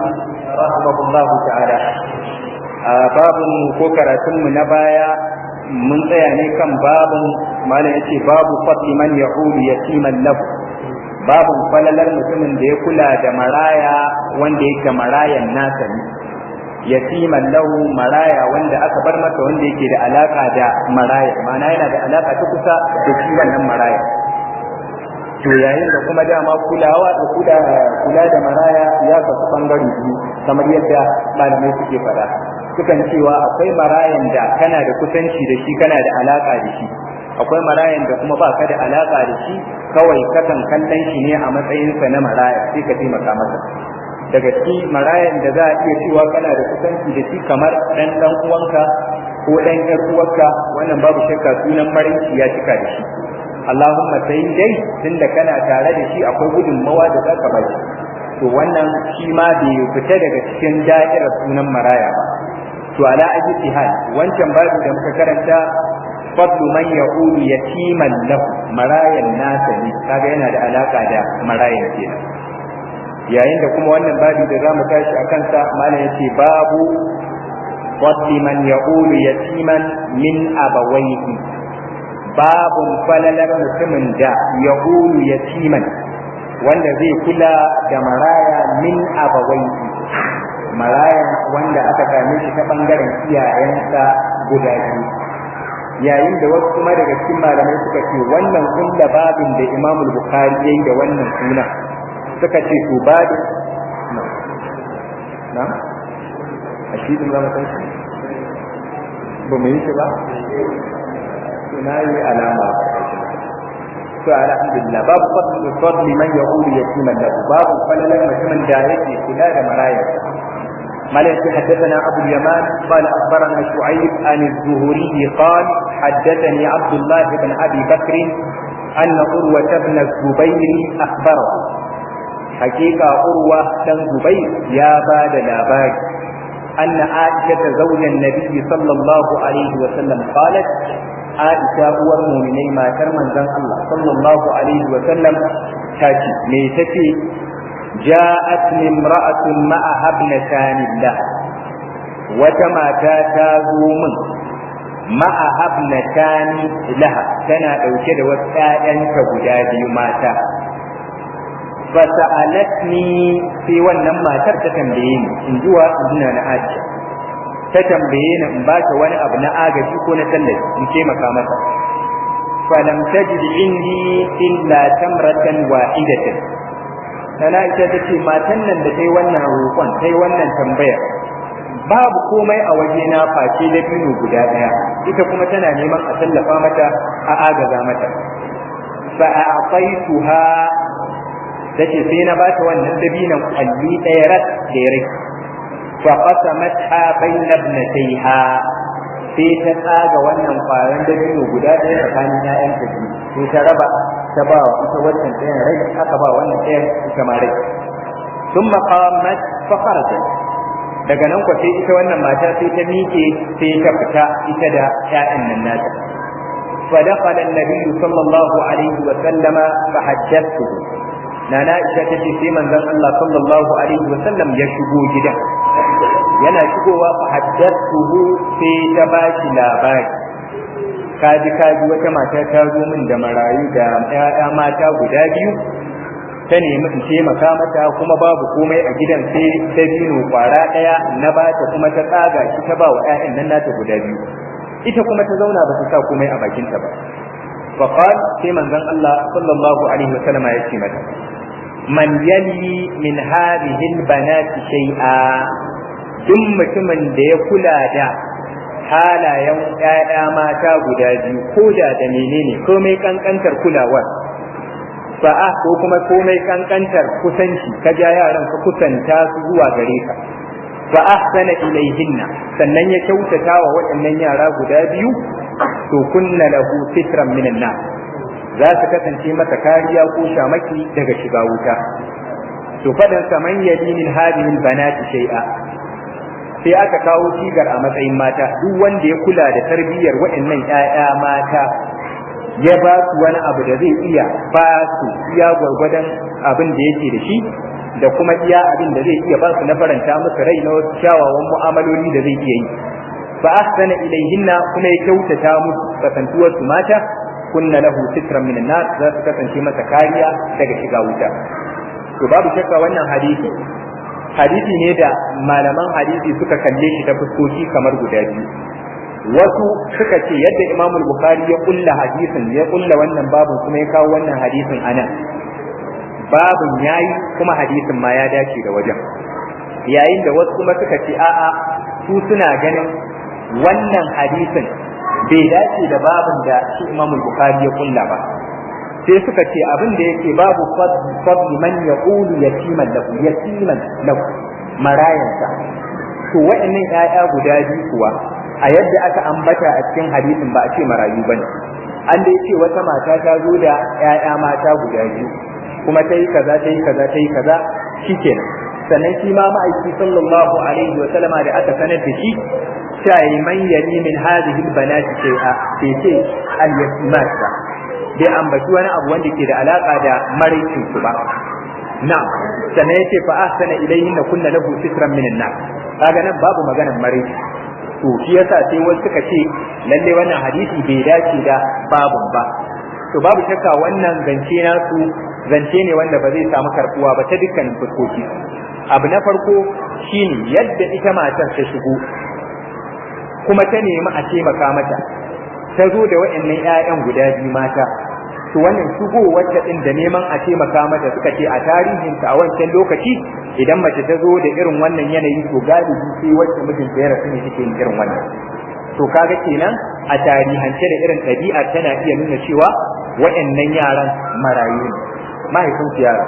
Rahimahullahu ta'ala. A babin ko karatunmu na baya mun tsaya ne kan babin malam yace babu fadli man ya'ulu yatiman lahu, babin falalar mutumin da ya kula da maraya wanda yake marayan nasa ne, yatiman lahu, maraya wanda aka bar masa, wanda yake da alaka da maraya, ma'ana yana da alaka ta kusa da shi wannan maraya. To yayin da kuma dama kulawa da kula da maraya ya kasu bangare biyu, kamar yadda malamai suke faɗa, sukan cewa akwai marayan da kana da kusanci da shi, kana da alaka da shi, akwai marayan da kuma ba ka da alaka da shi, kawai kakan kallon shi ne a matsayinsa na maraya sai ka taimaka masa. Daga ciki marayan da za a iya cewa kana da kusanci da shi kamar ɗan ɗan uwanka ko ɗan ƴar uwarka, wannan babu shakka sunan marinci ya cika da shi. Allahumma sai dai tunda kana tare da shi akwai gudunmawa da za ka bashi, to wannan shi ma bai fita daga cikin da'irar sunan maraya ba. To ala ayi hal, wancan babu da muka karanta, fadlu man ya'ulu yatiman lahu, marayan nasa ne, kaga yana da alaka da marayan kenan. Yayin da kuma wannan babu da zamu tashi a kansa, malam yace babu fadli man ya'ulu yatiman min abawaihi, babun falalar mutumin da ya'ulu yatiman, wanda zai kula da maraya, min abawaihi, marayan wanda aka same shi ta bangaren iyayensa guda biyu. Yayin da wasu kuma daga cikin malamai suka ce wannan kulla babin da Imam Bukhari yayi da wannan suna, suka ce to babin na a shi din zama san ba mu yi shi ba, to na yi alama. To alhamdulillah, babu fadli man yaqulu yatiman lahu, babu falalan mutumin da yake kula da marayansa. مالك حدثنا أبو اليمان قال أخبرنا شعيب عن الزهري قال حدثني عبد الله بن أبي بكر أن عروة بن الزبير أخبره. حقيقة عروة بن الزبير يا باد لا باد أن عائشة زوج النبي صلى الله عليه وسلم قالت، عائشة هو المؤمنين ما ترمن زن الله صلى الله عليه وسلم تاتي ميتتي جاءتني امرأة معها ابنتان له، وتما تازو من معها ابنتان لها، تنا ɗauke da wasu ‘ya'yanta guda biyu mata. Fasa'alatni, sai wannan matar ta tambaye ni, in ji wa in na Aisha, ta tambaye ni in ba ta wani abu na agaji ko na tallafi in taimaka mata. Falam tajid indi illa tamratan wahidatan. Nana ita ta ce matan nan da ta yi wannan roƙon, ta yi wannan tambayar, babu komai a waje na face dabino guda ɗaya, ita kuma tana neman a tallafa mata, a agaza mata. Fa a'taituha, tace sai na bata wannan dabinon kwalli ɗaya ras da ya rage. Fa qasamatha bayna ibnatayha, sai ta tsaga wannan kwayan dabino guda ɗaya tsakanin 'ya'yanta biyu, sai ta raba, ta ba wa ita wancan ɗayan rai, aka ba wannan ɗayan ita ma rai. Sun maqamat fa kharajat, daga nan kwa sai ita wannan mata sai ta miƙe sai ta fita ita da ƴaƴan nan nata. Fa dakhala an-nabiy sallallahu alaihi wa sallama fa haddathuhu. Nana Aisha tace sai manzon Allah sallallahu alaihi wa sallam ya shigo gidan, yana shigowa fa haddathuhu, sai ta bashi labari, kaji kaji wata mata ta zo min da marayu da ƴaƴa mata guda biyu, ta nemi in taimaka mata, kuma babu komai a gidan sai dabino kwara ɗaya, na ba ta kuma ta tsaga shi ta ba wa ƴaƴan nan nata guda biyu, ita kuma ta zauna ba ta sa komai a bakinta ba. Fa qal, sai manzon Allah sallallahu alaihi wa sallama ya ce mata, man yali min hadhihi albanati shay'a, duk mutumin da ya kula da halayen ‘ya'ya mata guda biyu, ko da da menene, komai kankantar kulawar fa'a ko kuma komai kankantar kusanci, ka ja yaran ka kusanta su zuwa gare ka, fa ahsana ilaihinna, sannan ya kyautata wa waɗannan yara guda biyu, to kunna lahu sitran minan nar, za su kasance masa kariya ko shamaki daga shiga wuta. To fadin sa man yali min hadhihi albanati shay'a, sai aka kawo sigar a matsayin mata, duk wanda ya kula da tarbiyyar waɗannan ƴaƴa mata ya ba su wani abu da zai iya ba su iya gwargwadon abin da yake da shi, da kuma iya abin da zai iya ba su na faranta musu rai na wasu kyawawan mu'amaloli da zai iya yi, fa ahsana ilayhinna, kuma ya kyautata musu kasantuwar su mata, kunna lahu sitran minan nar, za su kasance masa kariya daga shiga wuta. To babu shakka wannan hadisi hadisi ne da malaman hadisi suka kalle shi ta fuskoki kamar guda biyu. Wasu suka ce yadda Imam Bukhari ya kulla hadisin, ya kulla wannan babun kuma ya kawo wannan hadisin anan, babun yayi kuma hadisin ma ya dace da wajen. Yayin da wasu kuma suka ce a'a, su suna ganin wannan hadisin bai dace da babun da shi Imam Bukhari ya kulla ba. Sai suka ce abin da yake babu fadli man yaqulu yatiman lahu, yatiman lahu, marayansa. To wa'annan 'ya'ya guda biyu kuwa a yadda aka ambata a cikin hadisin ba a ce marayu bane, an dai ce wata mata ta zo da 'ya'ya mata guda biyu kuma ta yi kaza, ta yi kaza, ta yi kaza, shikenan. Sannan shi ma ma'aiki sallallahu alaihi wa sallama da aka sanar da shi cewa man yali min hadhihi albanati shay'a, sai ce al-yatimat ba, bai ambaci wani abu wanda ke da alaka da maraicin su ba. Na'am. Sannan yace fa ahsana ilayhinna kunna lahu sitran minan nar, kaga nan babu maganar maraici. To shi yasa sai wasu suka ce lalle wannan hadisi bai dace da babun ba. To babu shakka wannan zance nasu zance ne wanda ba zai samu karbuwa ba ta dukkanin fuskoki. Abu na farko shine yadda ita matar ta shigo kuma ta nemi a taimaka mata, ta zo da waɗannan 'ya'yan guda biyu mata. To wannan shigowar ta din da neman a taimaka mata, suka ce a tarihinta a wancan lokaci idan mace ta zo da irin wannan yanayi to galibi sai wacce mijinta ya rasu ne take yin irin wannan. To kaga kenan a tarihance da irin ɗabi'a tana iya nuna cewa waɗannan yaran marayu ne, mahaifinsu yara.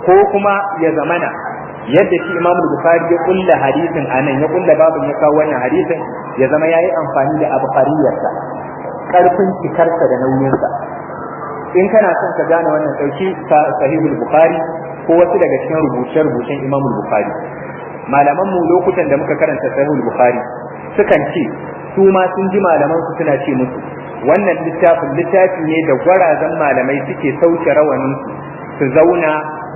Ko kuma ya zamana yadda shi Imam Bukhari ya kulla hadisin anan, ya kulla babin ya kawo wannan hadisin, ya zama yayi amfani da abqariyarsa, karfin cikarsa da nauyinsa. In kana son ka gane wannan, dauki Sahihul Bukhari ko wasu daga cikin rubuce-rubucen Imam Bukhari. Malaman mu lokutan da muka karanta Sahihul Bukhari sukan ce su ma sun ji malaman su suna ce musu wannan littafin littafi ne da gwarazan malamai suke sauke rawanin su su zauna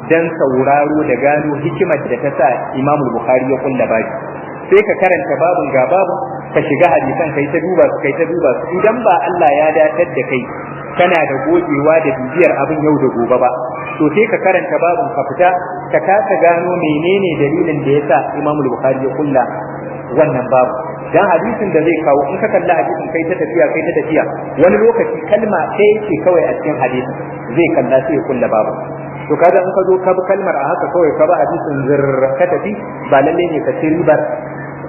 dan sauraro da gano hikimar da ta sa Imam Bukhari ya kulla babi. Sai ka karanta babun ga babun, ka shiga hadisan kai ta duba su, kai ta duba su. Idan ba Allah ya datar da kai kana da gogewa da bibiyar abin yau da gobe ba, to sai ka karanta babun ka fita ka kasa gano menene dalilin da yasa Imam Bukhari ya kulla wannan babu. Dan hadisin da zai kawo, in ka kalla hadisin kai ta tafiya kai ta tafiya, wani lokaci kalma ɗaya ce kawai a cikin hadisin zai kalla sai ya kulla babu. To kaga in ka zo ka bi kalmar a haka kawai ka bi hadisin zirr ka tafi, ba lalle ne ka ci ribar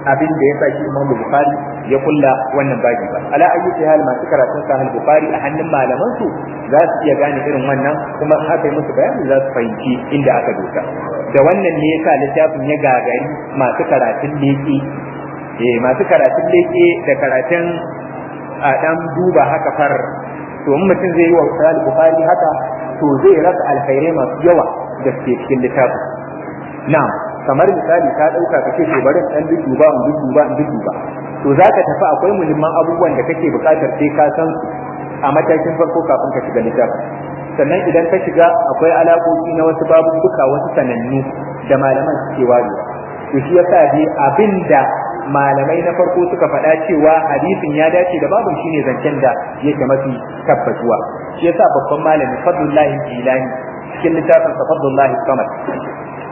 abin da ya sa shi Imam Bukhari ya kulla wannan babi ba. Ala ayyuti hal, masu karatun Sahih Bukhari a hannun malaman su za su iya gane irin wannan, kuma in aka yi musu bayani za su fahimci inda aka dosa. Da wannan ne yasa littafin ya gagari masu karatun leke, masu karatun leke da karatun a dan duba haka far. To in mutum zai yi wa Sahih Bukhari haka, to zai rasa alkhairai masu yawa da suke cikin littafin. Na'am, kamar misali ka dauka kace to bari in dan duba in duba in duba, to zaka tafi akwai muhimman abubuwan da kake bukatar sai ka san su a matakin farko kafin ka shiga littafin. Sannan idan ka shiga akwai alaƙoƙi na wasu babubuka wasu sanannu da malaman suke warewa. To shi yasa dai abinda malamai na farko suka faɗa cewa hadisin ya dace da babun shine zancen da yake mafi tabbatuwa. Shi yasa babban malami Fadlullahi Jilani cikin littafin sa Fadlullahi Samad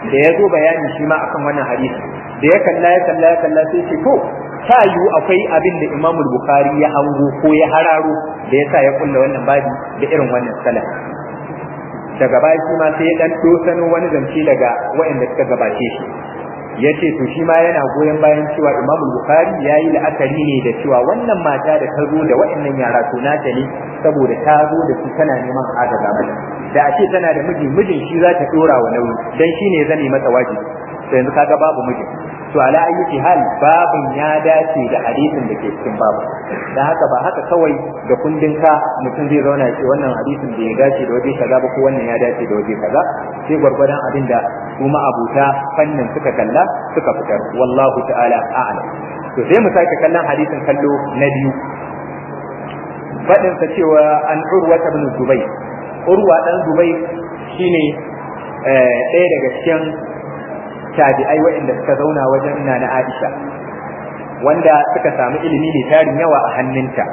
da ya zo bayani shi ma akan wannan hadisi, da ya kalla ya kalla ya kalla sai ce to ta yiwu akwai abin da Imam Bukhari ya hango ko ya hararo da yasa ya kulla wannan babi da irin wannan salaf. Daga baya shi ma sai ya dan dosano wani zance daga waɗanda suka gabace shi, yace to shi ma yana goyon bayan cewa Imam Bukhari yayi la'akari ne da cewa wannan mata da ta zo da waɗannan yara to nata ne, saboda ta zo da su tana neman agaza mata. Da a ce tana da miji, mijin shi za ta dora wa nauyi dan shi ne zane mata wajibi. To yanzu kaga babu mijin, To ala ayyuki hal, babin ya dace da hadisin da ke cikin babu. Dan haka ba haka kawai da kundin ka mutum zai zauna ya ce wannan hadisin da ya dace da waje kaza ba, ko wannan ya dace da waje kaza, sai gwargwadon abin da kuma abuta fannin suka kalla suka fitar. Wallahu ta'ala a'lam. To sai mu sake kallon hadisin kallo na biyu. Fadin sa cewa an Urwa ibn Zubayr. Urwa dan Zubayr shine ɗaya daga cikin tabi'ai waɗanda suka zauna wajen Nana Aisha, wanda suka samu ilimi mai tarin yawa a hannunta.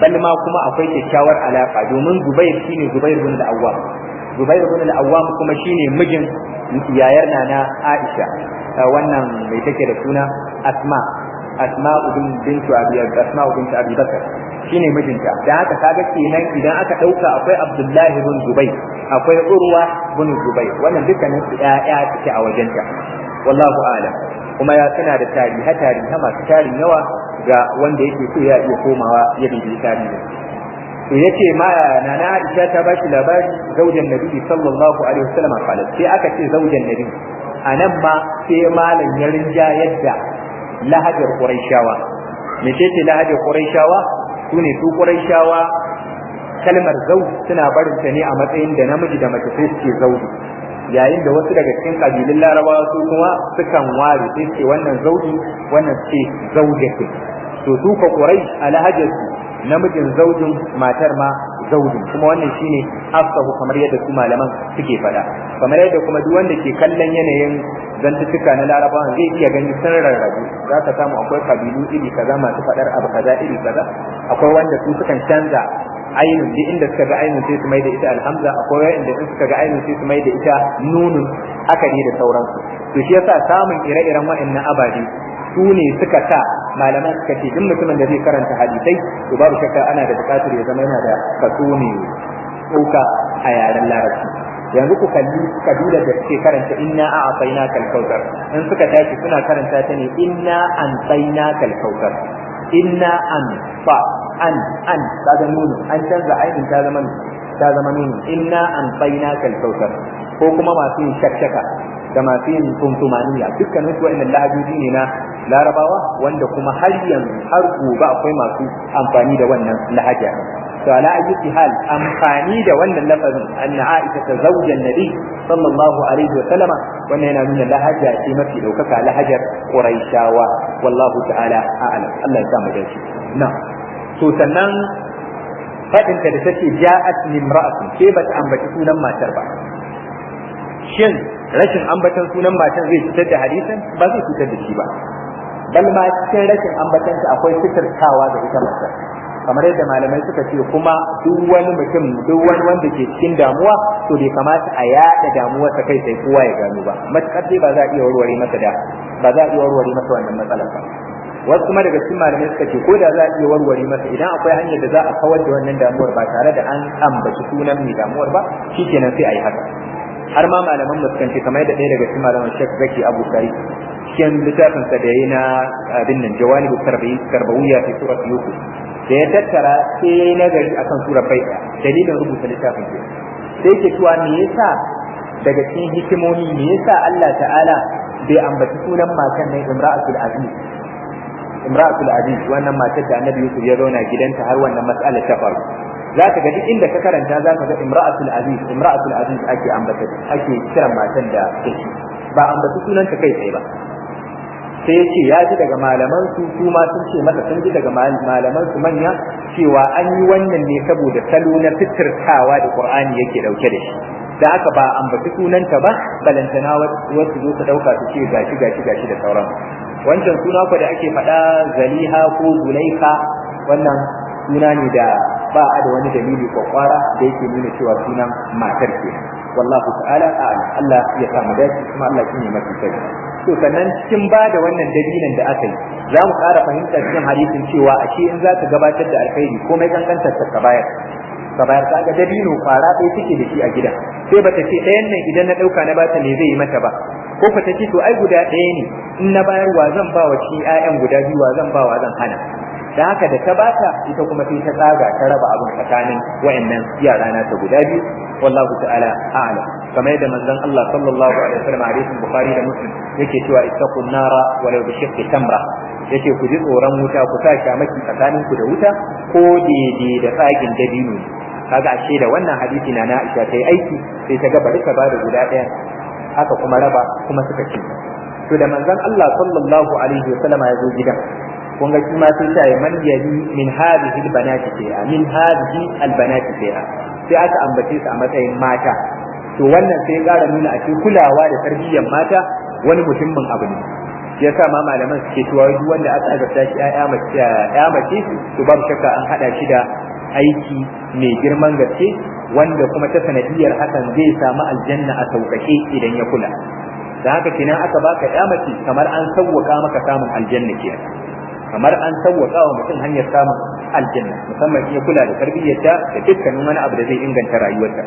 Bal ma kuma akwai kyakkyawar alaka, domin Zubair shine Zubair ibn al-Awwam. Zubair ibn al-Awwam kuma shine mijin yayar Nana Aisha, wannan mai take da suna Asma, Asma bintu Abi Asma bintu Abi Bakar, shine mijinta. Da haka kaga kenan idan aka dauka akwai Abdullahi bin Zubair, akwai Urwa bin Zubair, wannan dukkanin su ƴaƴa suke a wajenta. Wallahu a'lam. Kuma ya suna da tariha tariha masu tarin yawa, ga wanda yake so ya iya komawa ya bibi tarihi. To yace ma Nana Aisha ta bashi labari, zaujan Nabi sallallahu alaihi wasallam qalat. Sai aka ce zaujan Nabi, anan ma sai malam ya rinja yadda lahajar Quraishawa. Mecece lahajar Quraishawa? Su ne su Quraishawa kalmar zau suna barin ta ne a matsayin da namiji da mace, sai suke zauji, yayin da wasu daga cikin kabilun Larabawa su kuma sukan ware, sai ce wannan zauji, wannan ce zaujati. To su ka Quraish a lahajar su namijin zaujin, matar ma zaujin. Kuma wannan shine afsahu, kamar yadda su malaman suke faɗa, kamar yadda kuma duk wanda ke kallon yanayin zantuttuka na Larabawan zai iya gani sun rarrabu. Za ka samu akwai kabilu iri kaza masu faɗar abu kaza iri kaza. Akwai wanda su sukan canza ainun, duk inda suka ga ainun sai su mai da ita alhamza. Akwai wanda in suka ga ainun sai su mai da ita nunun, haka ne da sauransu. To shi yasa samun ire-iren waɗannan ababe su ne suka sa malaman suka ce duk mutumin da zai karanta hadisai, to babu shakka ana da buƙatar ya zama yana da kaso mai tsoka a yaren Larabci. Yanzu ku kalli kabilar da suke karanta "inna a'tayna kal kautsar", in suka tashi suna karanta ta ne "inna an tsaina kal kautsar". Inna an fa an an, kaga nunu, an canza ainin ta zama nunu, "inna an tsaina kal kautsar". Ko kuma masu yin shakshaka da masu yin tuntumaniya, dukkanin su wa'annan lahajoji ne na Larabawa, wanda kuma har yanzu har gobe akwai masu amfani da wannan lahaja. To ala ayyuki hal, amfani da wannan lafazin anna Aisha ta zaujan Nabi sallallahu alaihi wa sallama, wannan yana nuna lahaja ce mafi daukaka, lahajar Quraishawa. Wallahu ta'ala a'lam. Allah ya sa mu dace. Na to sannan fadin ta da take "ja'at imra'atun", ke bata ambaci sunan matar ba. Shin rashin ambatan sunan matan zai cutar da hadisin? Ba zai cutar da shi ba. Bal ma cikin rashin ambatan ta akwai fitartawa da ita matar, kamar yadda malamai suka ce. Kuma duk wani mutum, duk wani wanda ke cikin damuwa, to bai kamata a yada damuwar ta kai sai kowa ya gano ba, matukar dai ba za a iya warware masa wannan matsalar ba. Wasu kuma daga cikin malamai suka ce ko da za a iya warware masa, idan akwai hanyar da za a kawar da wannan damuwar ba tare da an ambaci sunan mai damuwar ba, shikenan sai a yi haka. Har ma malaman mu sukan ce, kamar yadda ɗaya daga cikin malaman, Sheikh Zaki Abu Sari, cikin littafin sa da yayi na abin nan, Jawanibu Tarbawiyya fi Surat Yusuf, da ya tattara sai yayi nazari akan surar bai ɗaya, dalilin rubuta littafin ke sai yake cewa me yasa, daga cikin hikimomi, me yasa Allah ta'ala bai ambaci sunan matan nan Imra'atul Aziz? Imra'atul Aziz, wannan matar da Annabi Yusuf ya zauna gidanta har wannan mas'alar ta faru. Za ka ga duk inda ka karanta za ka ga Imra'atul Aziz, Imra'atul Aziz ake ambata, ake kiran matan da take, ba ambaci sunanta kai tsaye ba. Sai yace ya ji daga malaman su, su ma sun ce masa sun ji daga malaman su manya cewa an yi wannan ne saboda salo na fitirtawa da Qur'ani yake dauke da shi. Da haka ba ambaci sunanta ba, balantana wasu zo su dauka su ce gashi gashi gashi da sauran wancan suna ko da ake faɗa, Zaliha ko Zulaika. Wannan suna ne da ba a da wani dalili kwakwara da yake nuna cewa sunan matar ke. Wallahu ta'ala a'lam. Allah ya sa mu dace, kuma Allah shine mafi sani. To sannan cikin ba da wannan dalilin da aka yi, za mu ƙara fahimta cikin hadisin cewa ashe in za ka gabatar da alkhairi, komai kankantar ka bayar, ka bayar. Ka ga dabino kwara ɗaya take da shi a gida, sai bata ce ɗayan nan idan na ɗauka na bata me zai yi mata ba, ko ka ta ce to ai guda ɗaya ne, in na bayar wa zan ba wa cikin ƴaƴan guda biyu, wa zan ba, wa zan hana? Da haka da ta bata ita kuma sai ta tsaga ta raba abin tsakanin wayannan yara na ta guda biyu. Wallahu ta'ala a'lam. Kamar yadda manzon Allah sallallahu alaihi wasallam hadisin Bukhari da Muslim yake cewa ittaqun nara walau bi shiqqi tamra, yake ku ji tsoron wuta, ku sa shamaki tsakanin ku da wuta ko daidai da tsagin dabino ne. Kaga ashe da wannan hadisi na Aisha ta yi aiki, sai ta ga bari ta bada guda ɗaya, haka kuma raba kuma suka ci. To da manzon Allah sallallahu alaihi wasallam ya zo gidan, kun ga shi ma sai ta yi man yali min hadhihi albanati shay'a, min hadhihi albanati shay'a, sai aka ambace su a matsayin mata. To wannan sai ya ƙara nuna a kulawa da tarbiyyar mata wani muhimmin abu ne. Shi yasa ma malaman suke cewa duk wanda aka azabta shi ƴaƴa mace, to babu shakka an hada shi da aiki mai girman gaske, wanda kuma ta sanadiyar hakan zai samu aljanna a sauƙaƙe idan ya kula. Da haka kenan aka baka ƴa mace kamar an sauwaƙa maka samun aljanna kenan, kamar an sauwaƙa wa mutum hanyar samun aljanna, musamman in ya kula da tarbiyyarta da dukkanin wani abu da zai inganta rayuwarta.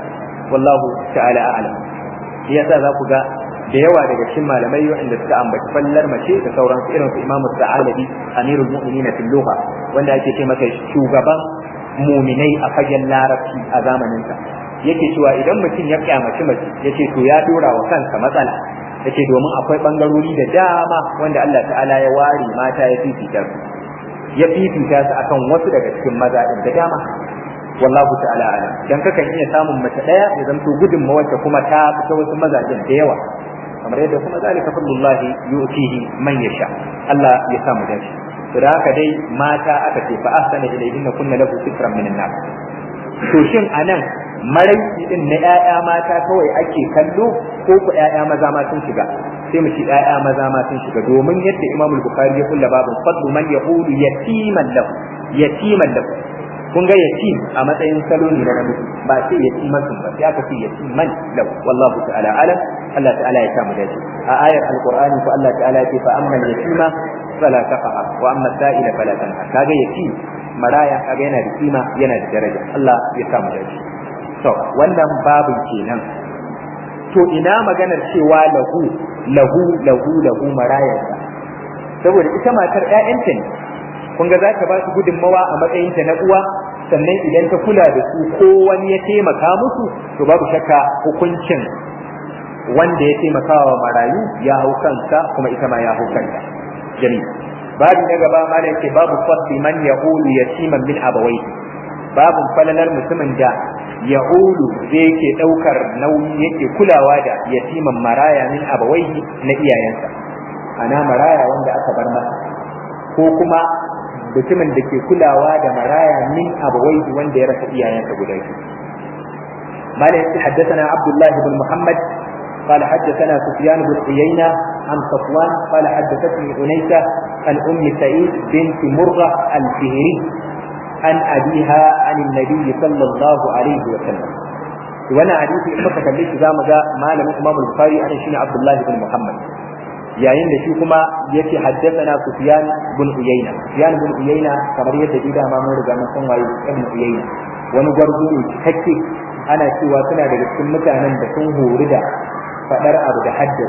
Wallahu ta'ala a'lam. Shi yasa za ku ga da yawa daga cikin malamai waɗanda suka ambaci fallar mace da sauransu, irin su Imam Sa'alabi Amirul Mu'minin fil lugha, wanda ake ce masa shugaban muminai a fagen larabci a zamanin sa, yake cewa idan mutum ya kyamaci mace, yace to ya dora wa kansa matsala, yace domin akwai bangarori da dama wanda Allah ta'ala ya ware mata ya fifita su, ya fifita su akan wasu daga cikin maza din da dama. Wallahu ta'ala alam. Dan kakan iya samun mace daya ya zanto gudunmawar ta kuma ta fita wasu mazajen da yawa, kamar yadda kuma zalika fadlullahi yu'tihi man yasha. Allah ya samu dace. To da haka dai mata aka ce fa ahsana ilayhinna kunna lahu sitran minan nar. To shin anan maraici din na ƴaƴa mata kawai ake kallo ko ku ƴaƴa maza ma sun shiga? Sai mu ci ƴaƴa maza ma sun shiga, domin yadda Imam Bukhari ya kulla babin fadlu man yaqulu yatiman lahu, yatiman lahu. Kun ga yatim a matsayin salo ne na namiji, ba sai yatiman sun ba, sai aka ce yatiman lahu. Wallahu ta'ala alam. Allah ta'ala ya samu dace. A ayar alqur'ani ko Allah ta'ala ya ce fa amma yatima fala taqhar wa amma sa'ila fala tanhar. Kaga yatim maraya, kaga yana da kima, yana da daraja. Allah ya samu dace. To wannan babin kenan. To ina maganar cewa lahu lahu lahu lahu marayarsa, saboda ita matar ƴaƴanta ne. Kun ga za ta ba su gudunmawa a matsayinta na uwa, sannan idan ta kula da su ko wani ya taimaka musu, to babu shakka hukuncin wanda ya taimaka wa marayu ya hau kansa, kuma ita ma ya hau kanta. Jami babu na gaba ma yake babu fadli man yaqulu yatiman min abawayhi, babun falalar mutumin da yaqulu zai yake daukar nauyi, yake kulawa da yatiman maraya min abawayhi na iyayensa, ana maraya wanda aka bar masa, ko kuma mutumin da ke kulawa da maraya min abawaihi wanda ya rasa iyayensa guda biyu. Malam yace haddathana Abdullah ibn Muhammad قال حدثنا سفيان بن عيينة عن صفوان قال حدثتني أنيسة عن أم سعيد بنت مرة الفهري عن أبيها عن النبي صلى الله عليه وسلم. وانا حديث إن muka kalle shi zamu ga malamin Imam Bukhari ana shine Abdullah ibn Muhammad, yayin da shi kuma yace haddathana Sufyan bin Uyayna. Sufyan bin Uyayna kamar yadda gida ma mun riga mun san waye Ibn Uyayna, wani gwarzo ne cikakke. Ana cewa suna daga cikin mutanen da sun hori da fadar abu da haddace,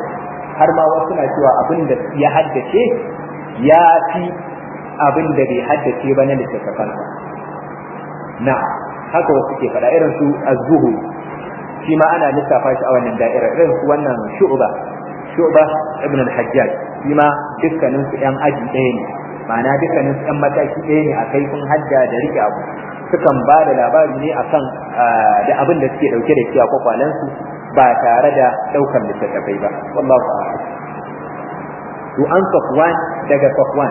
har ma wasu na cewa abin da ya haddace ya fi abin da bai haddace ba na littattafan. Na haka wasu ke faɗa, irin su az-Zuhri shi ma ana lissafa shi a wannan da'ira, irin su wannan Shu'ba ibn al-Hajjaj shi ma dukkanin su ƴan aji ɗaya ne, ma'ana dukkanin su ƴan mataki ɗaya ne a kaifin hadda da rike abu. Sukan ba da labari ne akan da abin da suke ɗauke da shi a kwakwalensu ba tare da ɗaukar littattafai ba. Wallahu a'lam. To an Safwan daga Safwan,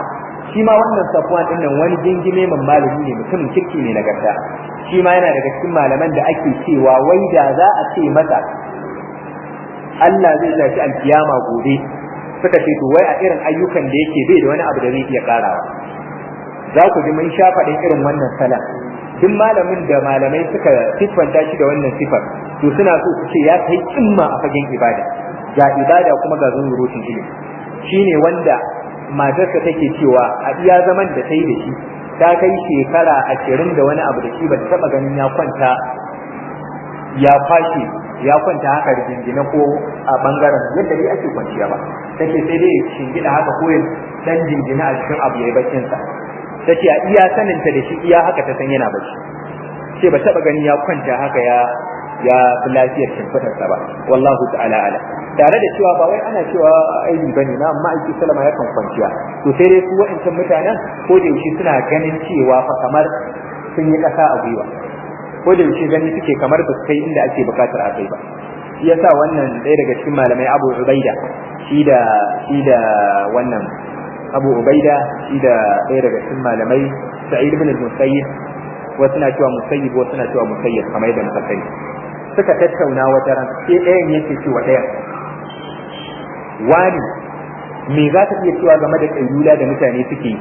shi ma wannan Safwan din nan wani jingime man malami ne, mutumin kirki ne nagarta. Shi ma yana daga cikin malaman da ake cewa wai da za a ce masa Allah zai tashi alkiyama gobe, suka ce to wai a irin ayyukan da yake bai da wani abu da zai iya karawa. Za ku ji mun sha faɗin irin wannan salan. Duk malamin da malamai suka siffanta shi da wannan sifar, to suna so su ce ya kai kimma a fagen ibada, ga ibada kuma ga zunzurutun ilimi. Shine wanda matarsa take cewa a iya zaman da ta yi da shi ta kai shekara 20 da wani abu da shi ba ta taɓa ganin ya kwanta ya kwashe ya kwanta haka rigingine ko a bangaren yadda dai ake kwanciya ba. Take sai dai shingida haka ko ya dan jingina a cikin abu yayi baccin sa. Tace a iya saninta da shi iya haka ta san yana bacci. Ce ba taba gani ya kwanta haka ya fi lafiyar shimfiɗarsa ba, wallahu ta'ala ala. Tare da cewa ba wai ana cewa aibi bane na, amma aiki salama yakan kwanciya. To sai dai su wa'ancan mutanen ko da yaushe suna ganin cewa fa kamar sun yi ƙasa a gwiwa, ko da yaushe gani suke kamar ba su kai inda ake buƙatar a kai ba. Shi yasa wannan ɗaya daga cikin malamai Abu Ubaida, shi da wannan Abu Ubaida, shi da ɗaya daga cikin malamai Sa'id ibn al-Musayyib, wasu na cewa Musayyib, wasu na cewa Musayyib, kamar yadda muka sani, suka tattauna wata ran, sai ɗayan yake cewa ɗayan, wani, me za ka iya cewa game da kailula da mutane suke yi?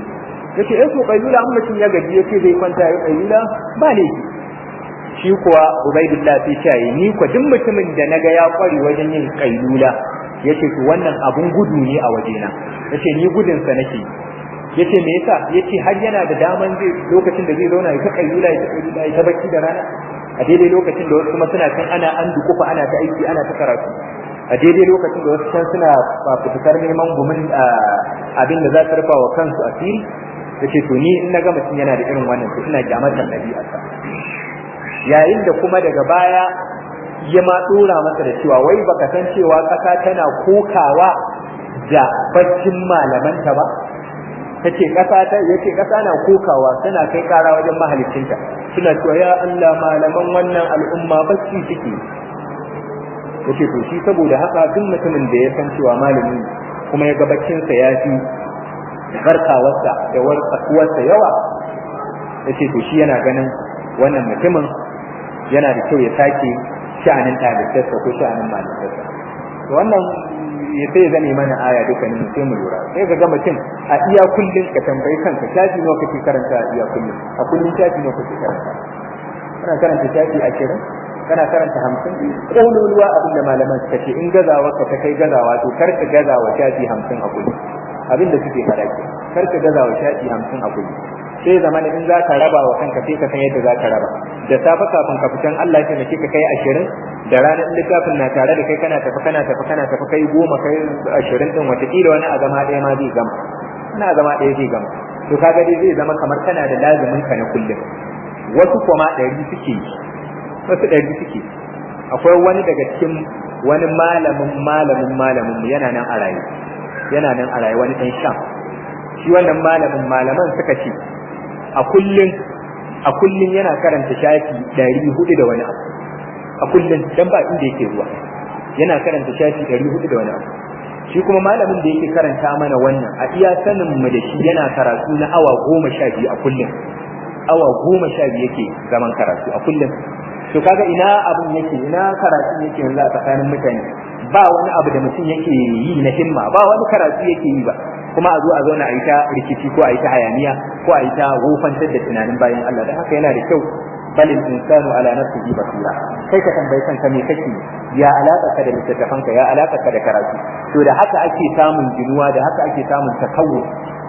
Yace eh, to kailula an mutum ya gaji yace zai kwanta ya kailula ba laifi. Shi kuwa Ubaidullah sai ce, ni kuwa duk mutumin da naga ya kware wajen yin kailula, yace to wannan abun gudu ne a wajena, yace ni gudun sa nake. Yace me yasa? Yace har yana da daman zai lokacin da zai zauna ya ta kailula, ya ta kailula, ya ta bacci da rana, a daidai lokacin da wasu kuma suna kan ana an dukufa ana ta aiki, ana ta karatu, a daidai lokacin da wasu can suna fafutukar neman gumin abin da za su rufa wa kansu asiri. Yace to ni in na ga mutum yana da irin wannan, to ina kyamatar ɗabi'arsa. Yayin da kuma daga baya ya ma dora masa da cewa, wai baka san cewa ƙasa tana kokawa da baccin malamanta ba? Tace ƙasa ta, yace ƙasa na kokawa, tana kai ƙara wajen mahalicinta, suna cewa ya Allah, malaman wannan al'umma bacci suke. Yace to shi saboda haka duk mutumin da ya san cewa malami kuma ya ga baccinsa ya fi farkawarsa da warkawarsa yawa, yace to shi yana ganin wannan mutumin yana da kyau ya sake sha'anin ɗalibtarsa ko sha'anin malamtarsa. To wannan ya sai ya zame mana aya dukkanin, sai mu lura. Sai ka ga mutum a iya kullun, ka tambayi kanka, shafi nawa kake karanta a iya kullun? A kullun shafi nawa kake karanta? Kana karanta shafi 20? Kana karanta 50? Ƙololuwa abin da malaman suka ce, in gazawa ka ta kai gazawa, to kar ka gazawa shafi 50 a kullum. Abin da suke faɗa ke, kar ka gazawa shafi 50 a kullum. Sai zama in za ka raba wa kanka, sai ka san yadda za ka raba. Da safe kafin ka fitan, Allah ya taimake ka kai 20, da ranar littafin na tare da kai, kana tafi, kana tafi, kana tafi, kai 10, kai 20 din. Watakila wani a zama ɗaya ma zai gama, wani a zama ɗaya zai gama. To kaga dai zai zama kamar kana da lazumin ka na kullum. Wasu kuma 100 suke, wasu 100 suke. Akwai wani daga cikin wani malamin malamin malamin mu, yana nan a raye, yana nan a raye, wani ɗan Sham. Shi wannan malamin, malaman suka ce a kullun yana karanta shafi 400 da wani abu a kullun, dan ba inda yake zuwa, yana karanta shafi 400 da wani abu. Shi kuma malamin da yake karanta mana wannan, a iya sanin mu da shi, yana karatu na awa 12 a kullun. Awa 12 yake zaman karatu a kullun. To kaga ina abun yake, ina karatu yake yanzu a tsakanin mutane? Ba wani abu da mutum yake yi na himma, ba wani karatu yake yi ba, kuma a zo a zauna a yi ta rikici ko a yi ta hayaniya ko a yi ta wofantar da tunanin bayan Allah. Da haka yana da kyau, بل الإنسان على نفسه بصيرة. Kai ka tambayi kanka, me kake? Ya alaka ka da littattafanka? Ya alaka ka da karatu? To da haka ake samun ginuwa, da haka ake samun takawwu.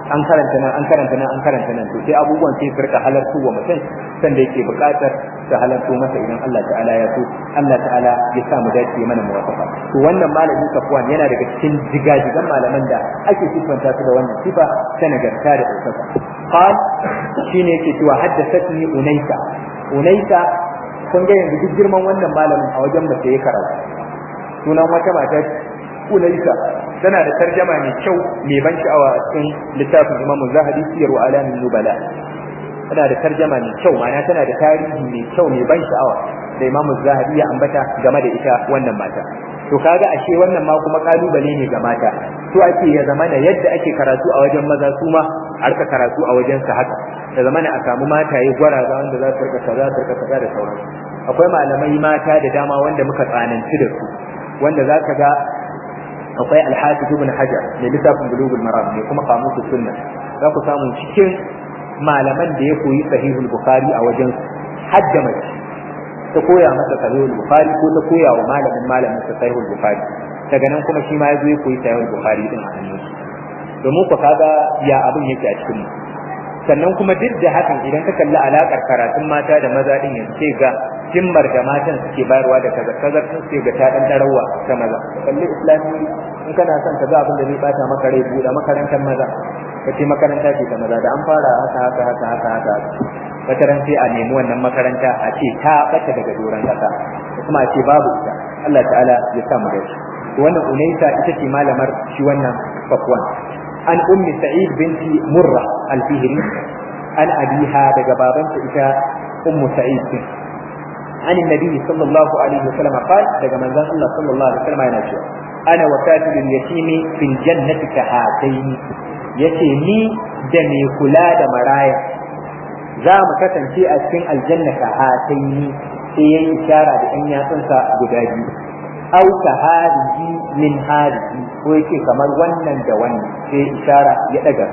An karanta nan, an karanta nan, an karanta nan, to sai abubuwan sai su rika halartu wa mutum sanda yake buƙatar su halarto masa, idan Allah ta'ala ya so. Allah ta'ala ya sa mu dace, mana muwafaqa. To wannan malami Safwan yana daga cikin jigajigan malaman da ake sifanta su da wannan sifa ta nagarta da ɗaukaka. قال, shine yake cewa حدثتني Unaisa. Unaisa, kun ga yanzu duk girman wannan malamin a wajen mace ya karatu. Sunan wata mata Unaisa, tana da tarjama mai kyau mai ban sha'awa a cikin littafin Imam Zahabi, Siyar wa Alamin Nubala. Tana da tarjama mai kyau, ma'ana tana da tarihi mai kyau mai ban sha'awa da Imam Zahabi ya ambata game da ita wannan mata. To kaga ashe wannan ma kuma kalubale ne ga mata. To ake ya zamana yadda ake karatu a wajen maza, su ma a rika karatu a wajen su. Haka da zamana a samu mataye gwaraza wanda za su rika kaza, su rika kaza da sauransu. Akwai malamai mata da dama wanda muka tsananci da su, wanda za ka ga akwai Alhafiz Ibn Hajar mai littafin Bulugul Maram, mai kuma Qamusus Sunna. Za ku samu cikin malaman da ya koyi Sahihul Bukhari a wajen su hadda mace ta koya masa Sahihul Bukhari, ko ta koya wa malamin malamin sa Sahihul Bukhari. Daga nan kuma shi ma ya zo ya koyi Sahihul Bukhari din a hannun su. Domin ku kaga ya abin yake a cikin mu. Sannan kuma duk da hakan idan ka kalli alakar karatun mata da maza din yanzu sai ga himmar da matan suke bayarwa da kaza kaza sun sai ga ta dan darawa ta maza. Kalli islami in kana son ka ga abin da zai bata maka rai buɗe makarantar maza, ka ce makaranta ce ta maza da an fara haka haka haka haka haka wata ran sai a nemi wannan makaranta a ce ta bata daga doron kasa kuma a ce babu ita. Allah ta'ala ya sa mu dace. Wannan Unaisa ita ce malamar shi wannan Safwan. An Ummi Sa'id binti Murra al-Fihri an abiha daga babanta ita Ummu Sa'id din. An annabi sallallahu alaihi wasallam qal daga manzon Allah sallallahu alaihi wasallam yana cewa ana wa katilul yatimi fil jannati ka hataini, yace ni da mai kula da maraya za mu kasance a cikin aljanna ka hataini, sai yayi ishara da ɗan yatsunsa guda biyu, au ka hariji min hariji, ko yake kamar wannan da wannan, sai ishara ya daga.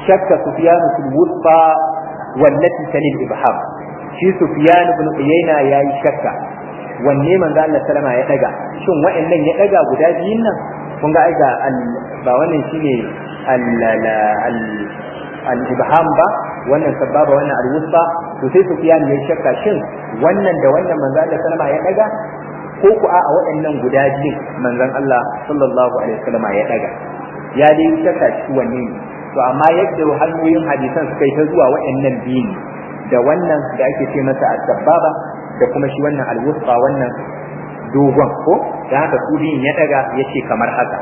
Shakka Sufyan fil wusta wallati talil ibham, shi Sufyan ibn Uyayna yayi shakka wanne manzo Allah sallama ya daga, shin wa'annan ya daga guda biyun nan? Kun ga ai ga ba wannan shine al al ibham ba, wannan sababa wannan al wusta. To sai Sufyan yayi shakka shin wannan da wannan manzo Allah sallama ya daga ko ku a waɗannan guda biyun manzon Allah sallallahu alaihi wasallam ya daga, ya dai shakka shi wanne ne. To amma yadda hanyoyin hadisan suka yi ta zuwa waɗannan biyu ne, da wannan da ake ce masa as-sababa da kuma shi wannan al-wusta wannan dogon ko da haka su biyun ya daga yace kamar haka.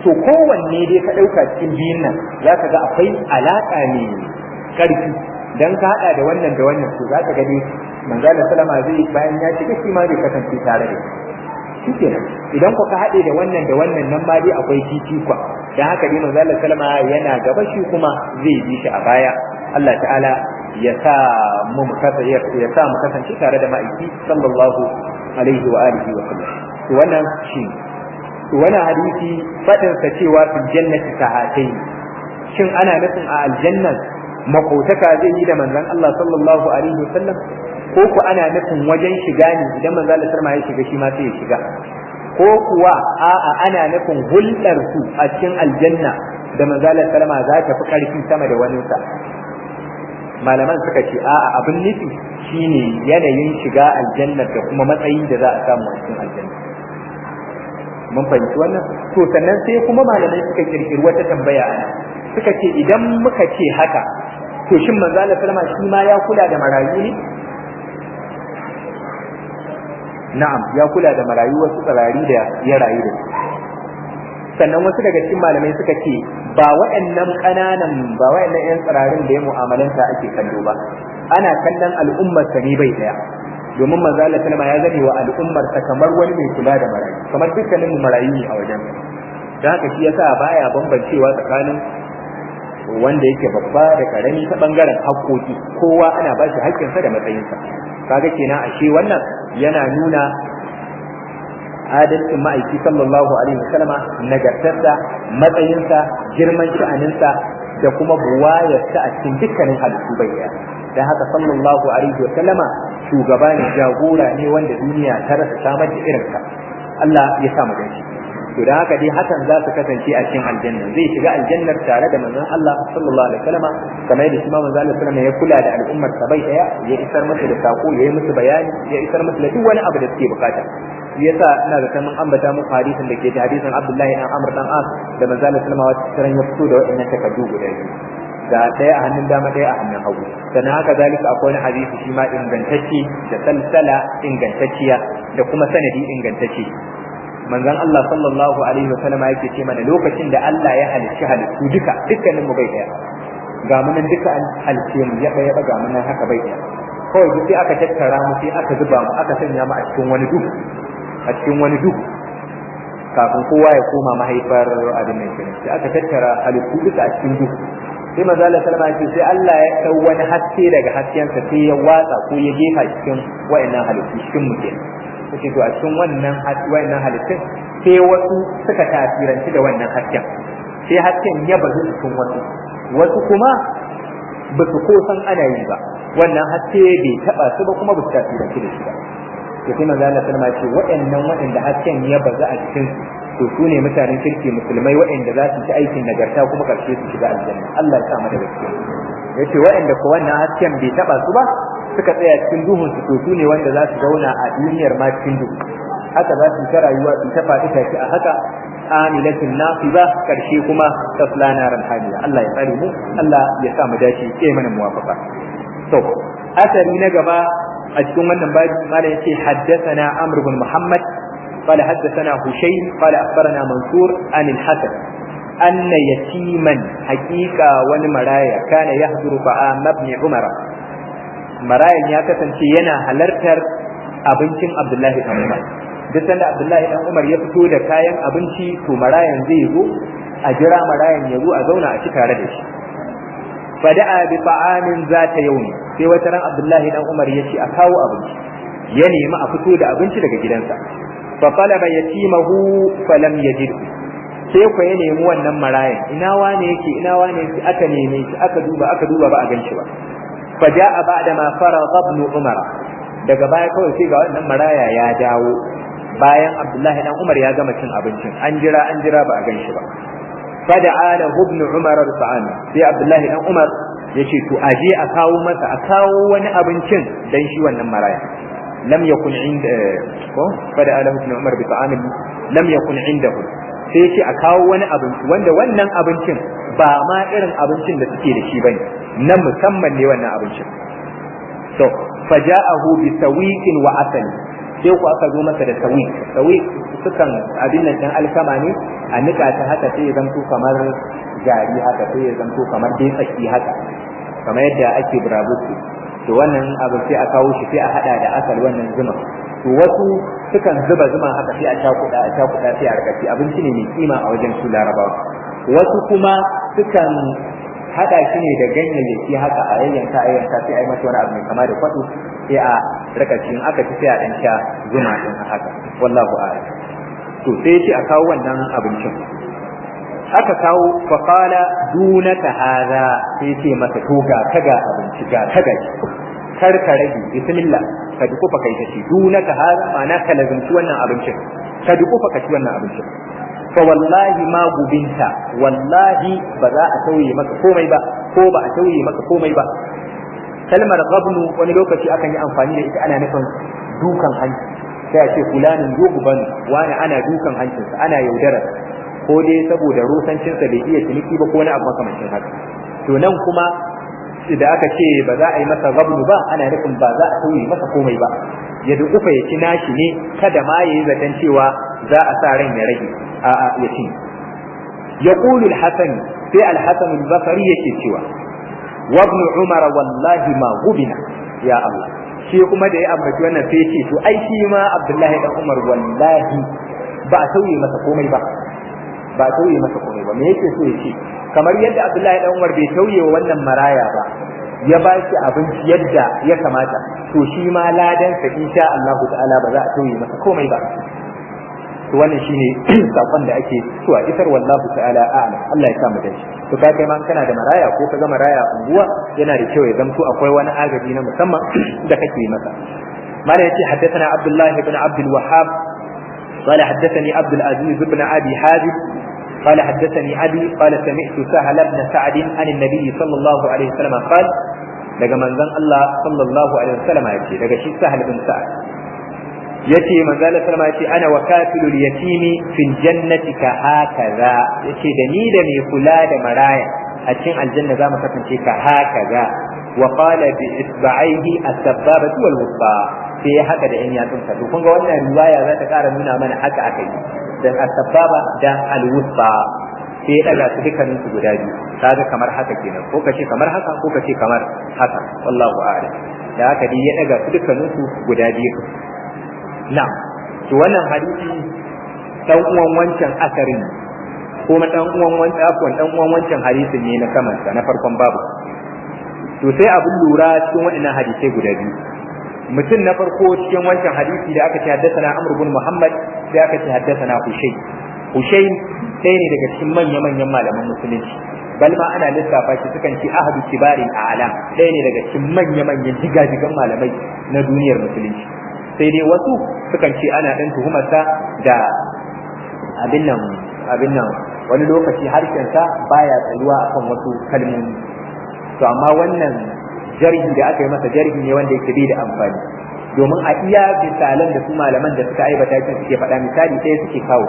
To kowanne dai ka ɗauka cikin biyun nan zaka ga akwai alaƙa mai ƙarfi, dan ka haɗa da wannan da wannan to zaka ga dai manzo Allah sallama zai bayan ya shiga shi ma zai kasance tare da shi kenan. Idan ku ka haɗe da wannan da wannan nan ma dai akwai fifikwa, dan haka dai manzo Allah sallama yana gaba shi kuma zai bi shi a baya. Allah ta'ala ya sa mu ya sa mu kasance tare da ma'aiki sallallahu alaihi wa alihi wa sallam. To wannan shi to wannan hadisi fadin sa cewa fil jannati sahatai, shin ana nufin a aljannan makotaka zai yi da manzon Allah sallallahu alaihi wa sallam, ko ku ana nufin wajen shiga ne idan manzo Allah sallama ya shiga shi ma sai ya shiga, ko kuwa a'a ana nufin hulɗar su a cikin aljanna da manzo Allah sallama za ta fi karfi sama da wani sa? Malaman suka ce a'a abin nufi shine yanayin shiga aljanna da kuma matsayi da za a samu a cikin aljanna. Mun fahimci wannan. To sannan sai kuma malamai suka kirkiri wata tambaya ana suka ce idan muka ce haka to shin manzo Allah sallama shi ma ya kula da marayu ne? Na'am, ya kula da marayu wasu tsirari da ya rayu da su. Sannan wasu daga cikin malamai suka ce ba waɗannan ƙananan ba waɗannan ƴan tsirarin da ya mu'amalanta ake kallo ba, ana kallon al'ummar sa ne bai daya, domin manzo Allah sallama ya zame wa al'ummar sa kamar wani mai kula da marayu, kamar dukkanin mu marayu ne a wajen. Dan haka shi yasa baya bambancewa tsakanin wanda yake babba da karami ta bangaren haƙƙoƙi, kowa ana ba shi haƙƙinsa da matsayinsa. Kaga kenan ashe wannan yana nuna adalcin ma'aiki sallallahu alaihi wasallama, nagartarsa, matsayinsa, girman sha'aninsa da kuma buwayarsa a cikin dukkanin halittu bai daya. Dan haka sallallahu alaihi wasallama shugaba ne, jagora ne wanda duniya ta rasa samar da irinsa. Allah ya sa mu dace. To dan haka dai hakan za su kasance a cikin aljanna, zai shiga aljannar tare da manzon Allah sallallahu alaihi wasallama, kamar yadda shi ma manzon Allah sallallahu alaihi wasallama ya kula da al'ummar sa bai daya, ya isar musu da sako, ya yi musu bayani, ya isar musu da duk wani abu da suke bukata. Yasa ina da mun ambata muku hadisin da ke da hadisin Abdullahi dan Amr dan As da manzon Allah sallallahu alaihi wasallama ya fito da waɗannan takardu guda biyu, da ɗaya a hannun dama ɗaya a hannun hagu. Sannan haka zalika akwai wani hadisi shi ma ingantacce da salsala ingantacciya da kuma sanadi ingantacce. Manzon Allah sallallahu alaihi wasallam yake ce mana lokacin da Allah ya halicci halittu duka, dukkanin mu bai daya, ga mu nan duka an halicce mu yaba yaba, ga mu nan haka bai daya, kawai duk sai aka tattara mu, sai aka zuba mu, aka sanya mu a cikin wani duhu, a cikin wani duhu kafin kowa ya koma mahaifar abin nan kenan. Sai aka tattara halittu duka a cikin duhu. Sai manzo Allah sallama ya ce sai Allah ya dau wani haske daga haskensa sai ya watsa ko ya jefa cikin wayannan halittu cikin mu kenan. Kace to a cikin wannan wayannan halittun sai wasu suka tasiranci da wannan hasken, sai hasken ya bazu cikin wasu, wasu kuma ba su ko san ana yi ba, wannan haske bai taba su ba kuma ba su tasiranci da shi ba. To sai manzo Allah sallama ya ce waɗannan waɗanda hasken ya bazu a cikin su To su ne mutanen kirki musulmai waɗanda za su ci aikin nagarta kuma karshe su shiga aljanna. Allah ya sa mu daga cikin. Yace waɗanda ko wannan hasken bai taba su ba, suka tsaya cikin duhun su, to su ne wanda za su zauna a duniyar ma cikin duhu. Haka za su ta rayuwa, su ta faɗi tashi a haka, amilatin nasiba, karshe kuma tasla naran hamiya. Allah ya tsare mu, Allah ya sa mu dace, ya mana muwafaqa. To asari na gaba a cikin wannan babi, malam yace haddathana Amr ibn Muhammad قال حدثنا هشيم قال أخبرنا منصور عن الحسن أن يتيما حقيقة ونمرايا كان يحضر طعام ابن عمر. مرايا يا كسنتي ينا halartar abincin Abdullahi dan Umar. Duk sanda Abdullahi dan Umar ya fito da kayan abinci, to marayan zai zo, a jira marayan ya zo a zauna a ci tare da shi. Fada'a bi ta'amin zata yawmi, sai wata ran Abdullahi dan Umar ya ce a kawo abinci, ya nemi a fito da abinci daga gidansa. Fa talaba yatimahu falam yajidhu, sai ku ya nemi wannan marayan, ina wane yake, ina wane yake, aka neme shi, aka duba, aka duba, ba a ganshi ba. Fa ja'a ba'da ma faragha ibn Umar, daga baya kawai sai ga wannan maraya ya dawo bayan Abdullahi dan Umar ya gama cin abincin. An jira, an jira, ba a ganshi ba. Fada'a lahu ibn Umar bi ta'am, sai Abdullahi dan Umar yace to aje a kawo masa, a kawo wani abincin dan shi wannan maraya. Lam yakun inda ko fada'a lahu ibn Umar bi ta'am lam yakun indahu, sai yace a kawo wani abinci wanda wannan abincin ba ma irin abincin da suke da shi bane, na musamman ne wannan abincin. To faja'ahu bi sawiqin wa asal, sai ku aka zo masa da sawiq. Sawiq sukan abin nan dan alkama ne, a nika ta haka sai ya zanto kamar gari haka, sai ya zanto kamar dai tsaki haka, kamar yadda ake burabuku. To wannan abu sai a kawo shi, sai a hada da asal, wannan zuma. To wasu sukan zuba zuma haka, sai a cakuda, a cakuda, sai a rikaci. Abinci ne mai kima a wajen su Larabawa. Wasu kuma sukan hada shi ne da ganyayyaki haka, a yayyanka, a yayyanka, sai a yi masa wani abu mai kama da kwado, sai a rika ci. In aka ci, sai a dan sha zuma din haka, wallahu a'lam. To sai ya ce a kawo wannan abincin, aka kawo. Fa qala dunaka hadha, sai ce masa to ga ka ga abinci, ga ka ga shi, kar ka rage, bismillah, ka dukufa kai ta ci. Dunaka hadha ma'ana ka lazumci wannan abincin, ka dukufa ka ci wannan abincin. Fa wallahi ma gubinta, wallahi ba za a tauye maka komai ba, ko ba a tauye maka komai ba. Kalmar gabnu wani lokaci akan yi amfani da ita ana nufin dukan hanci, sai a ce fulanin yughban, wani ana dukan hancinsa, ana yaudarar, ko dai saboda rusancinsa bai iya ciniki ba, ko wani abu makamancin haka. To nan kuma da aka ce ba za a yi masa gabnu ba, ana nufin ba za a tauye masa komai ba, ya dukufa ya ci nashi ne, kada ma ya yi zaton cewa za a sa ran ya rage, a'a, ya ci. Yaqulu al-Hasan, sai al-Hasan al-Basri yake cewa wa ibn Umar wallahi ma gubina. Ya Allah, shi kuma da ya ambaci wannan sai ce to ai shi ma Abdullahi dan Umar wallahi ba a tauye masa komai ba, ba a tauye masa komai ba. Me yake so ya ce? Kamar yadda Abdullahi dan Umar bai tauye wa wannan maraya ba, ya ba shi abinci yadda ya kamata, to shi ma ladansa insha Allah ta'ala ba za a tauye masa komai ba. To wannan shine sakon da ake so a isar, wallahu ta'ala a'lam. Allah ya sa mu dace. To ka kai ma kana da maraya ko ka ga maraya unguwa, yana da kyau ya zamto akwai wani agaji na musamman da kake masa. Mala yace haddathana Abdullah ibn Abd al-Wahhab قال حدثني عبد العزيز بن أبي حازم قال حدثني أبي قال سمعت سهل بن سعد عن النبي صلى الله عليه وسلم قال، daga manzon Allah sallallahu alaihi wasallam yace, daga shi Sahal bin Sa'ad yace manzon Allah sallama yace ana wa kafilul yatimi fil jannati ka hakaza, yace da ni da mai kula da maraya a cikin aljanna za mu kasance ka hakaza. Wa qala bi isba'aihi as-sababatu wal wusta, sai ya haka da yan yatsunsa. To kun ga wannan riwaya za ta ƙara nuna mana haka aka yi dan as-sababa da al-wusta, sai ya daga su dukkanin su guda biyu. Kaga kamar haka kenan, ko kace kamar haka, ko kace kamar haka, wallahu a'lam. Da haka dai ya daga su dukkanin su guda biyu. Na'am, to wannan hadisi dan uwan wancan asarin, kuma dan uwan wancan, afwan, dan uwan wancan hadisin ne na saman sa na farkon babu. To sai abin lura cikin waɗannan hadisai guda biyu, mutum na farko cikin wancan hadisi da aka ce haddathana Amr ibn Muhammad, sai aka ce haddathana Hushaym. Hushaym ɗaya ne daga cikin manya-manyan malaman musulunci, bal ma ana lissafa shi, sukan ce ahadu kibarin a'lam, ɗaya ne daga cikin manya-manyan jigajigan malamai na duniyar musulunci. Sai dai wasu sukan ce ana ɗan tuhumarsa da abin nan wani lokaci harshensa baya tsayuwa akan wasu kalmomi. To amma wannan jarhi da aka yi masa, jarhi ne wanda yake bai da amfani, domin a iya misalan da su malaman da suka aibata shi suke faɗa, misali ɗaya suke kawo,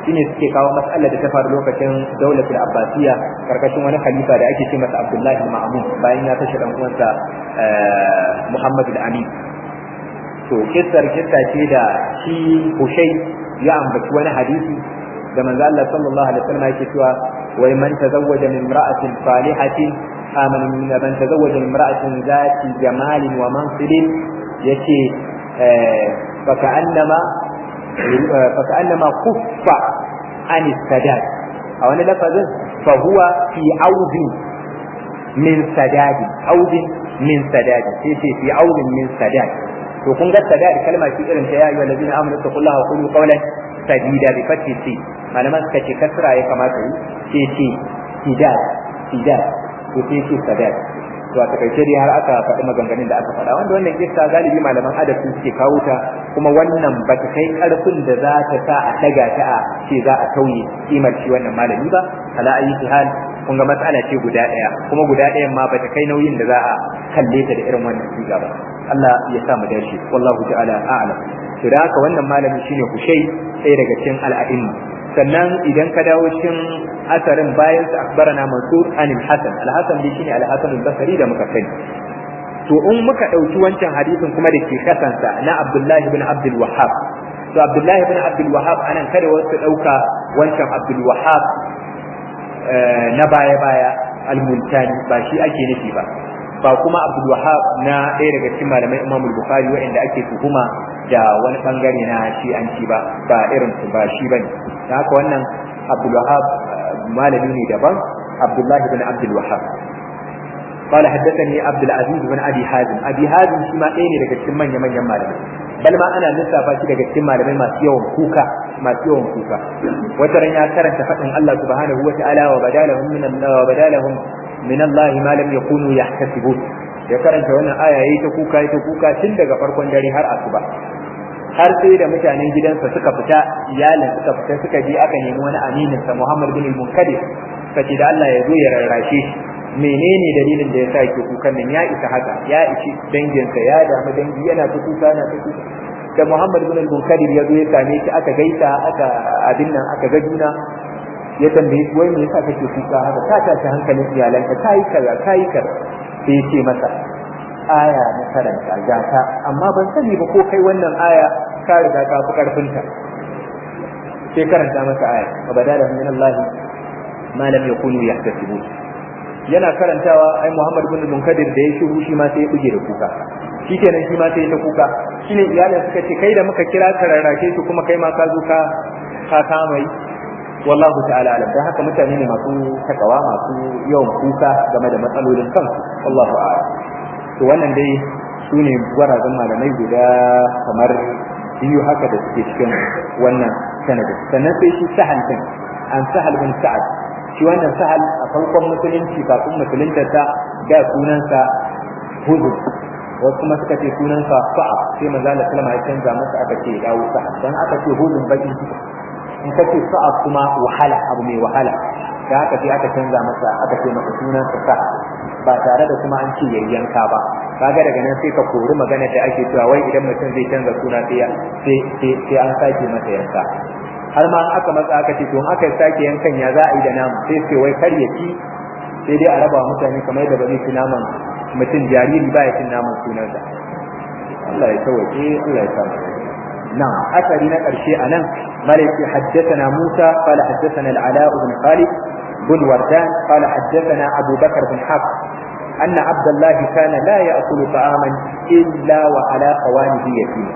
shine suke kawo mas'alar da ta faru lokacin daulatul Abbasiyya, karkashin wani khalifa da ake ce masa Abdullahi Ma'mun, bayan ya kashe dan uwansa Muhammad al-Amin. To kissar kissa ce da shi Hushai ya ambaci wani hadisi da manzo Allah sallallahu alaihi wasallam yake cewa wai man tazawwaja min imra'atin salihatin amana min man tazawwaja min imra'atin zati jamalin wa mansibin, yace fa ka'annama kuffa an sadad. A wani lafazin fa huwa fi audin min sadadi, audin min sadadi, sai ce fi audin min sadad. To kun ga sadad kalma ce irin ta ya ayyuhal ladina amanu taqullaha wa qulu qawlan sadida, bi fathi si. Malaman suka ce kasra ya kamata yi, sai ce sidad, sidad, to sai ce sadad. To a takaice dai har aka faɗi maganganun da aka faɗa, wanda wannan kissa galibi malaman adab su suke kawo ta, kuma wannan ba ta kai ƙarfin da za ta sa a ɗaga ta a ce za a tauye kimar shi wannan malami ba. Ala ayi hal, kun ga matsala ce guda ɗaya, kuma guda ɗayan ma ba ta kai nauyin da za a kalle ta da irin wannan siga ba. Allah ya sa mu dace, wallahu ta'ala a'lam. To da haka wannan malami shine Hushai, ɗaya daga cikin al'a'imma. Sannan idan ka dawo cikin asarin bayan su, akbarana Mansur an al-Hasan. Al-Hasan dai shine al-Hasan al-Basri da muka sani. To in muka ɗauki wancan hadisin kuma da ke kasansa na Abdullahi ibn Abdul Wahhab, to Abdullahi ibn Abdul Wahhab anan, kada wasu ɗauka wancan Abdul Wahhab na baya baya al-Multani, ba shi ake nufi ba, ba kuma Abdul Wahhab na ɗaya daga cikin malamai Imam Bukhari waɗanda ake tuhuma da wani bangare na shi'anci ba, ba irin su ba, shi bane. Dan haka wannan Abdul Wahhab malami ne daban, Abdullahi ibn Abdul Wahhab. قال حدثني عبد العزيز بن ابي حازم. ابي حازم shi ma ɗaya ne daga cikin manya manyan malamai, bal ma ana lissafa shi daga cikin malamai masu yawan kuka, masu yawan kuka. Wata ran ya karanta faɗin Allah subhanahu wa ta'ala wa badalahum min Allah wa badalahum min Allah ma lam yakunu yahtasibun. Ya karanta wannan aya, yayi ta kuka, yayi ta kuka tun daga farkon dare har asuba, har sai da mutanen gidansa suka fita, iyalin suka fita, suka je aka nemi wani aminin sa, Muhammad bin al-Munkadir, suka ce da Allah ya zo ya rarrashe shi, menene dalilin da yasa yake kukan nan? Ya isa haka, ya ishi danginsa, ya damu dangi, yana ta kuka, yana ta kuka. Da Muhammad bin al-Munkadir ya zo ya same shi, aka gaisa, aka abin nan, aka ga juna, ya tambaye shi, wai me yasa kake kuka haka? Ka tashi hankalin iyalanka, kai kaza, kai kaza. Sai ya ce masa, aya na karanta gata, amma ban sani ba ko kai wannan aya ka riga ka fi karfinta. Sai karanta masa aya wa badalahum min Allah ma lam yakunu yahtasibun. Yana karantawa, ai Muhammad bin Munkadir da ya shiru, shi ma sai ya buge da kuka. Shikenan, shi ma sai ya ta kuka. Shine iyalin suka ce, kai da muka kira ka rarrake shi, kuma kai ma ka zo ka kama yi. Wallahu ta'ala alam. Dan haka mutane ne masu takawa, masu yawan kuka game da matsalolin kansu, wallahu a'lam. To wannan dai su ne gwarazan malamai guda kamar biyu haka da suke cikin wannan sanadin. Sannan sai shi Sahal din, an Sahal bin Sa'ad. Shi wannan Sahal, a farkon musulunci, kafin musulunta ta, da sunansa Huzur, wasu kuma suka ce sunansa Sa'ad, sai manzo Allah sallama ya canza masa, aka ce dawo Sa'ad. Dan aka ce Huzur baki, in ka ce Sa'ad kuma wahala, abu mai wahala. Da haka sai aka canza masa, aka ce masa sunansa Sa'ad, ba tare da kuma an ce yayyanka ba. Kaga daga nan sai ka kori magana da ake cewa wai idan mutum zai canza suna sai sai an sake masa yanka. Har ma aka matsa aka ce, to in aka sake yankan ya za a yi da namu? Sai sai wai kar ya ci, sai dai a raba mutane, kamar yadda ba zai ci naman mutum, jariri ba ya cin naman sunansa. Allah ya sauke, Allah ya sa. نعم، أثري نقر شيء أنا مالك. حدثنا موسى قال حدثنا العلاء بن خالد بن وردان قال حدثنا أبو بكر بن حفص أن عبد الله كان لا يأكل طعاما إلا وعلى خوانه يتيم.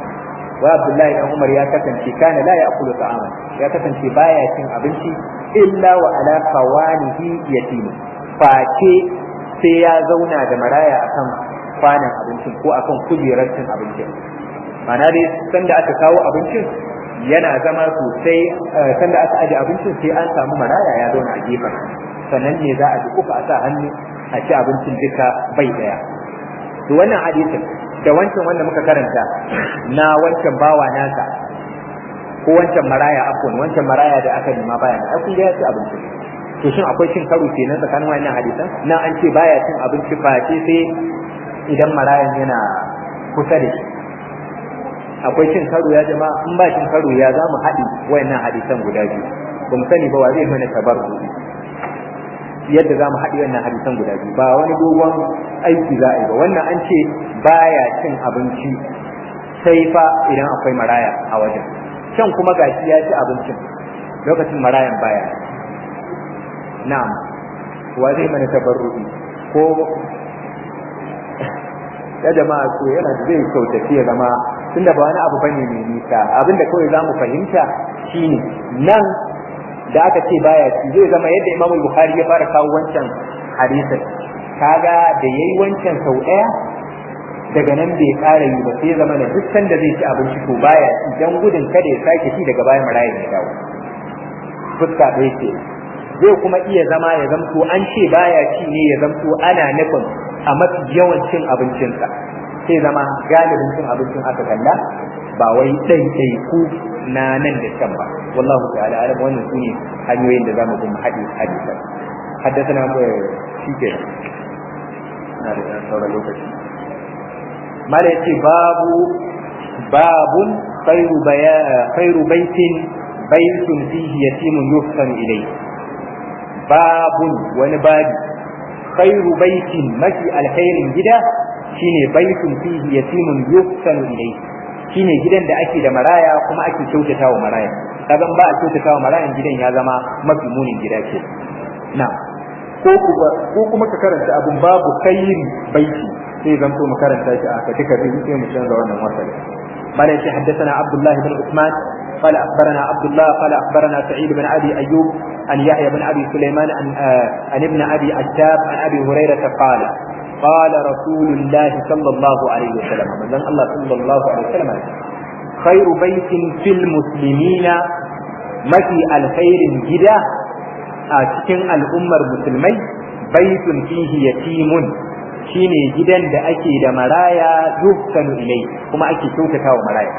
وعبد الله بن عمر يا كسنشي كان لا يأكل طعاما، يا كسنشي بايا cin abinci، إلا وعلى خوانه يتيم، face sai ya zauna da maraya akan kwanan abincin ko akan kujerar cin abincin. Ma'ana dai sanda aka kawo abincin yana zama sosai, sanda aka aje abincin sai an samu maraya ya zauna a gefen, sannan ne za a ji kuka a sa hannu a ci abincin duka bai daya. To wannan hadisin da wancan wanda muka karanta na wancan bawa nasa Ko wancan maraya, afwan, wancan maraya da aka nema baya nan, ai kun ga ya ci abinci. To shin akwai cin karo kenan tsakanin wannan hadisan? Nan an ce baya cin abinci face sai idan marayan yana kusa da shi. Akwai cin karo ya jama'a? In ba cin karo, ya za mu haɗi wayannan hadisan guda biyu? Ba mu sani ba, wa zai mana tabarru yadda za mu haɗi wannan hadisan guda biyu? Ba wani dogon aiki za a yi ba. Wannan an ce baya cin abinci sai fa idan akwai maraya a wajen. Can kuma gashi ya ci abincin lokacin marayan baya. Na'am, wa zai mana tabarru'i? Ko ya jama'a, to yana zai kyautaci ya zama, tunda ba wani abu bane mai nisa. Abinda kawai zamu fahimta shine, nan da aka ce baya ci, zai zama yadda Imam Bukhari ya fara kawo wancan hadisin. Kaga da yayi wancan sau daya, daga nan bai ƙara yi ba, sai zama da duk sanda zai ci abinci to baya ci, dan gudun kada ya sake ci daga bayan marayan ya dawo. Fuska ɗaya ce. Zai kuma iya zama ya zamto an ce baya ci ne, ya zamto ana nufin a mafi yawan cin abincinsa, sai zama galibin cin abincin aka kalla, ba wai ɗaiɗaiku na nan da can ba. Wallahu ta'ala alam. Wannan su ne hanyoyin da zamu bi mu haɗe hadisan. Haddathana, shi ke na da ɗan sauran lokaci. Mala yace babu, babun khairu baya khairu baitin baitun fihi yatimun yuhsanu ilayhi. Babun, wani babi, khairu baitin, mafi alkhairin gida shine baitun fihi yatimun yuhsanu ilayhi, shine gidan da ake da maraya kuma ake kyautata wa maraya. Kaga ba a kyautata wa marayan, gidan ya zama mafi munin gida ce. Na Ko kuma ka karanta abun babu khairi baiti, sai zanto mu karanta shi a duka biyu, sai mu canza wannan wasali. قال حدثنا عبد الله بن عثمان قال أخبرنا عبد الله قال أخبرنا سعيد بن أبي أيوب عن يحيى بن أبي سليمان عن ابن أبي عتاب عن أبي هريرة قال: قال رسول الله صلى الله عليه وسلم، من الله صلى الله عليه وسلم: خير بيت في المسلمين، mafi alkhairin gida a cikin al'ummar musulmai، baitun fihi yatimun, shine gidan da ake da maraya، yuhsanu ilai, kuma ake kyautata wa maraya.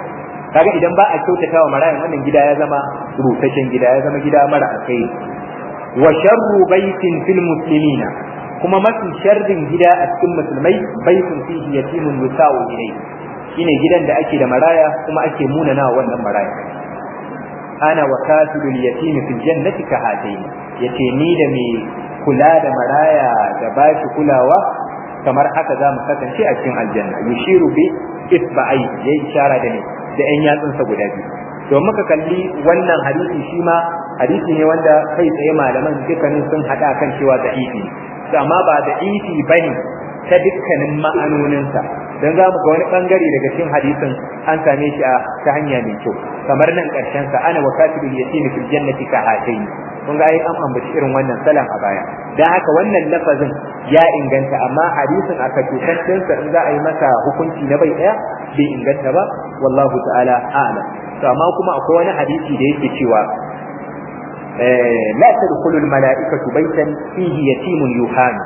Kaga idan ba a kyautata wa maraya, wannan gida ya zama rusasshen gida, ya zama gida mara alkhairi. Wa sharru baitin fil muslimina, kuma mafi sharrin gida a cikin musulmai، baitun fihi yatimun yusa'u ilai, shine gidan da ake da maraya kuma ake munana wannan maraya. Ana wa kafilul yatimi fil jannati ka hatayn, yace ni da mai kula da maraya da bashi kulawa kamar haka za mu kasance a cikin aljanna. Yushiru bi isba'i, yayi ishara da ne da yan yatsunsa guda biyu. To muka kalli wannan hadisi, shi ma hadisi ne wanda kai tsaye malaman dukkanin sun hada kan cewa da'ifi ne. To amma ba da'ifi bane ta dukkanin ma'anoninsa, don za mu ga wani bangare daga cikin hadisin an same shi a ta hanya mai kyau, kamar nan karshen sa, ana wa katibul yatimi fil jannati ka hatayn. Kun ga ai an ambaci irin wannan salan a baya. Dan haka wannan lafazin ya inganta, amma hadisin aka tukan dinsa, in za a yi masa hukunci na bai daya, bai inganta ba. Wallahu ta'ala a'lam. To amma kuma akwai wani hadisi da yake cewa la tadkhulul mala'ikatu baitan fihi yatimun yuhanu,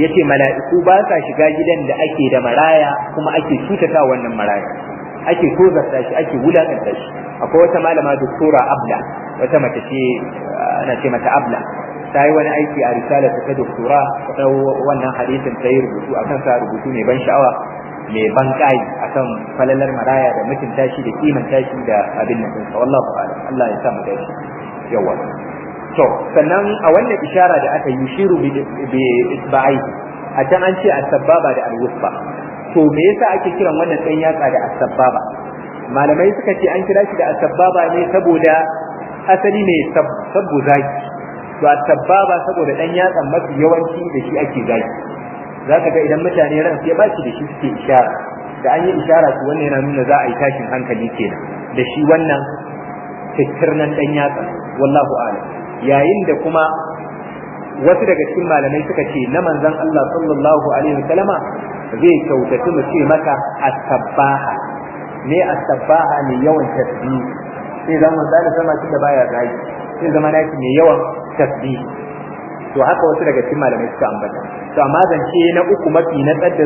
yace mala'iku ba sa shiga gidan da ake da maraya kuma ake cutata wannan maraya, ake tozarta shi, ake wulakanta shi. Akwai wata malama, doktora Abla, wata mace ce ana ce mata Abla, ta yi wani aiki a risalar ta doktora, ta wannan hadisin ta yi rubutu akan sa, rubutu mai ban sha'awa, mai ban kai, akan falalar maraya da mutunta shi da kimanta shi da abin nan ɗinsa. Wallahu a'lam, Allah ya sa mu dace. Yawa, to sannan a wannan ishara da aka yi shiru bi isba'i, a can an ce as-sababa da al-wusfa. To me yasa ake kiran wannan ɗan yatsa da as-sababa? Malamai suka ce an kira shi da as-sababa ne saboda asali ne sabbu zaki. To as-sababa saboda ɗan yatsan mafi yawanci da shi ake zaki. Za ka ga idan mutane ran sai ba shi, da shi suke ishara. Da an yi ishara, to wannan yana nuna za a yi tashin hankali kenan da shi wannan tattirnan ɗan yatsa. Wallahu a'lam. Yayin da kuma wasu daga cikin malamai suka ce na manzon Allah sallallahu alaihi wasallama zai kyautatu mu ce maka as-sabbaha ne. As-sabbaha ne yawan tasbih, sai zama manzon sama tunda baya zagi, sai zama naki mai yawan tasbih. To haka wasu daga cikin malamai suka ambata. To amma zance na uku, mafi na tsadda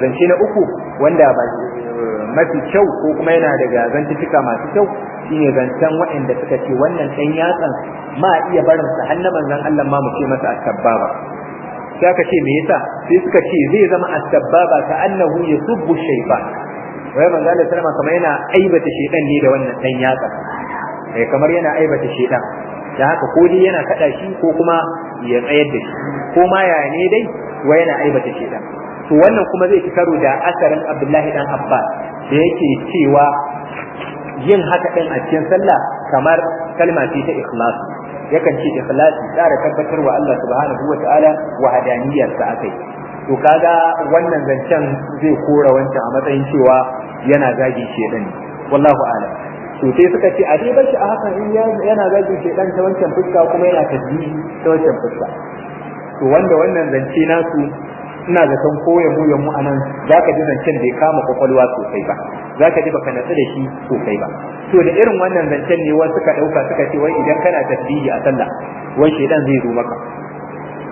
zance na uku wanda ba mafi kyau ko kuma yana daga zantuttuka masu kyau shine zancen waɗanda suka ce wannan ɗan yatsan ma iya barin sa har na manzon Allah ma mu ce masa as-sabbaba. Sai aka ce me yasa? Sai suka ce zai zama as-sabbaba ka annahu yasubbu shaytan. Wai manzon Allah sallama kamar yana aibata shaytan ne da wannan ɗan yatsan. Eh, kamar yana aibata shaytan. Da haka ko dai yana kada shi ko kuma ya tsayar da shi ko ma yaya ne dai wai yana aibata shaytan. To wannan kuma zai ci karo da asarin Abdullahi dan Abbas da yake cewa yin haka din a cikin sallah kamar kalma ce ta ikhlas, yakan ce ikhlasi tsara tabbatar wa Allah subhanahu wa ta'ala wa hadaniyar sa akai. To kaga wannan zancen zai kora wancan a matsayin cewa yana zagi shedan, wallahu a'lam. To sai suka ce a dai bashi a hakan in yana zagin shedan ta wancan fuska kuma yana tasbihi ta wancan fuska. To wanda wannan zance nasu ina zaton ko ya mu ya mu anan zaka ji zancen bai kama kwakwalwa sosai ba, zaka ji baka natsu da shi sosai ba. To da irin wannan zancen ne wasu suka dauka suka ce wai idan kana tasbihi a sallah wai shedan zai zo maka,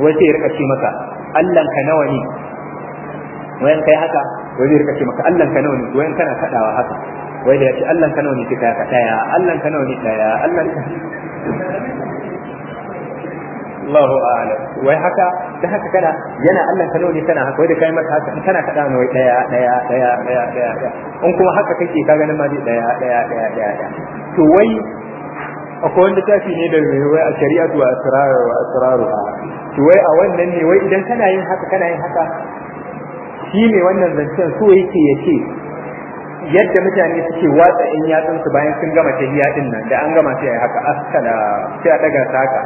wai sai ya rika ce maka Allahn ka nawa ne, wai in kai haka wai zai rika ce maka Allahn ka nawa ne, wai in kana kadawa haka wai da ya ce Allahn ka nawa ne sai ka haka daya, Allahn ka nawa ne daya, Allahn ka Allahu a'lam. Wai haka da haka kana yana Allah ka nawa ne kana haka, wai da kai maka haka in kana kada wai daya daya daya daya daya daya, in kuma haka kake ka ganin ma dai daya daya daya daya daya. To wai akwai wanda tafi ne da wai a shari'atu wa asrar wa asraru. To wai a wannan ne wai idan kana yin haka kana yin haka shi ne wannan zancen so yake yace yadda mutane suke watsa in yatsun su bayan sun gama tahiyya din nan da an gama sai ai haka askala sai a daga ta haka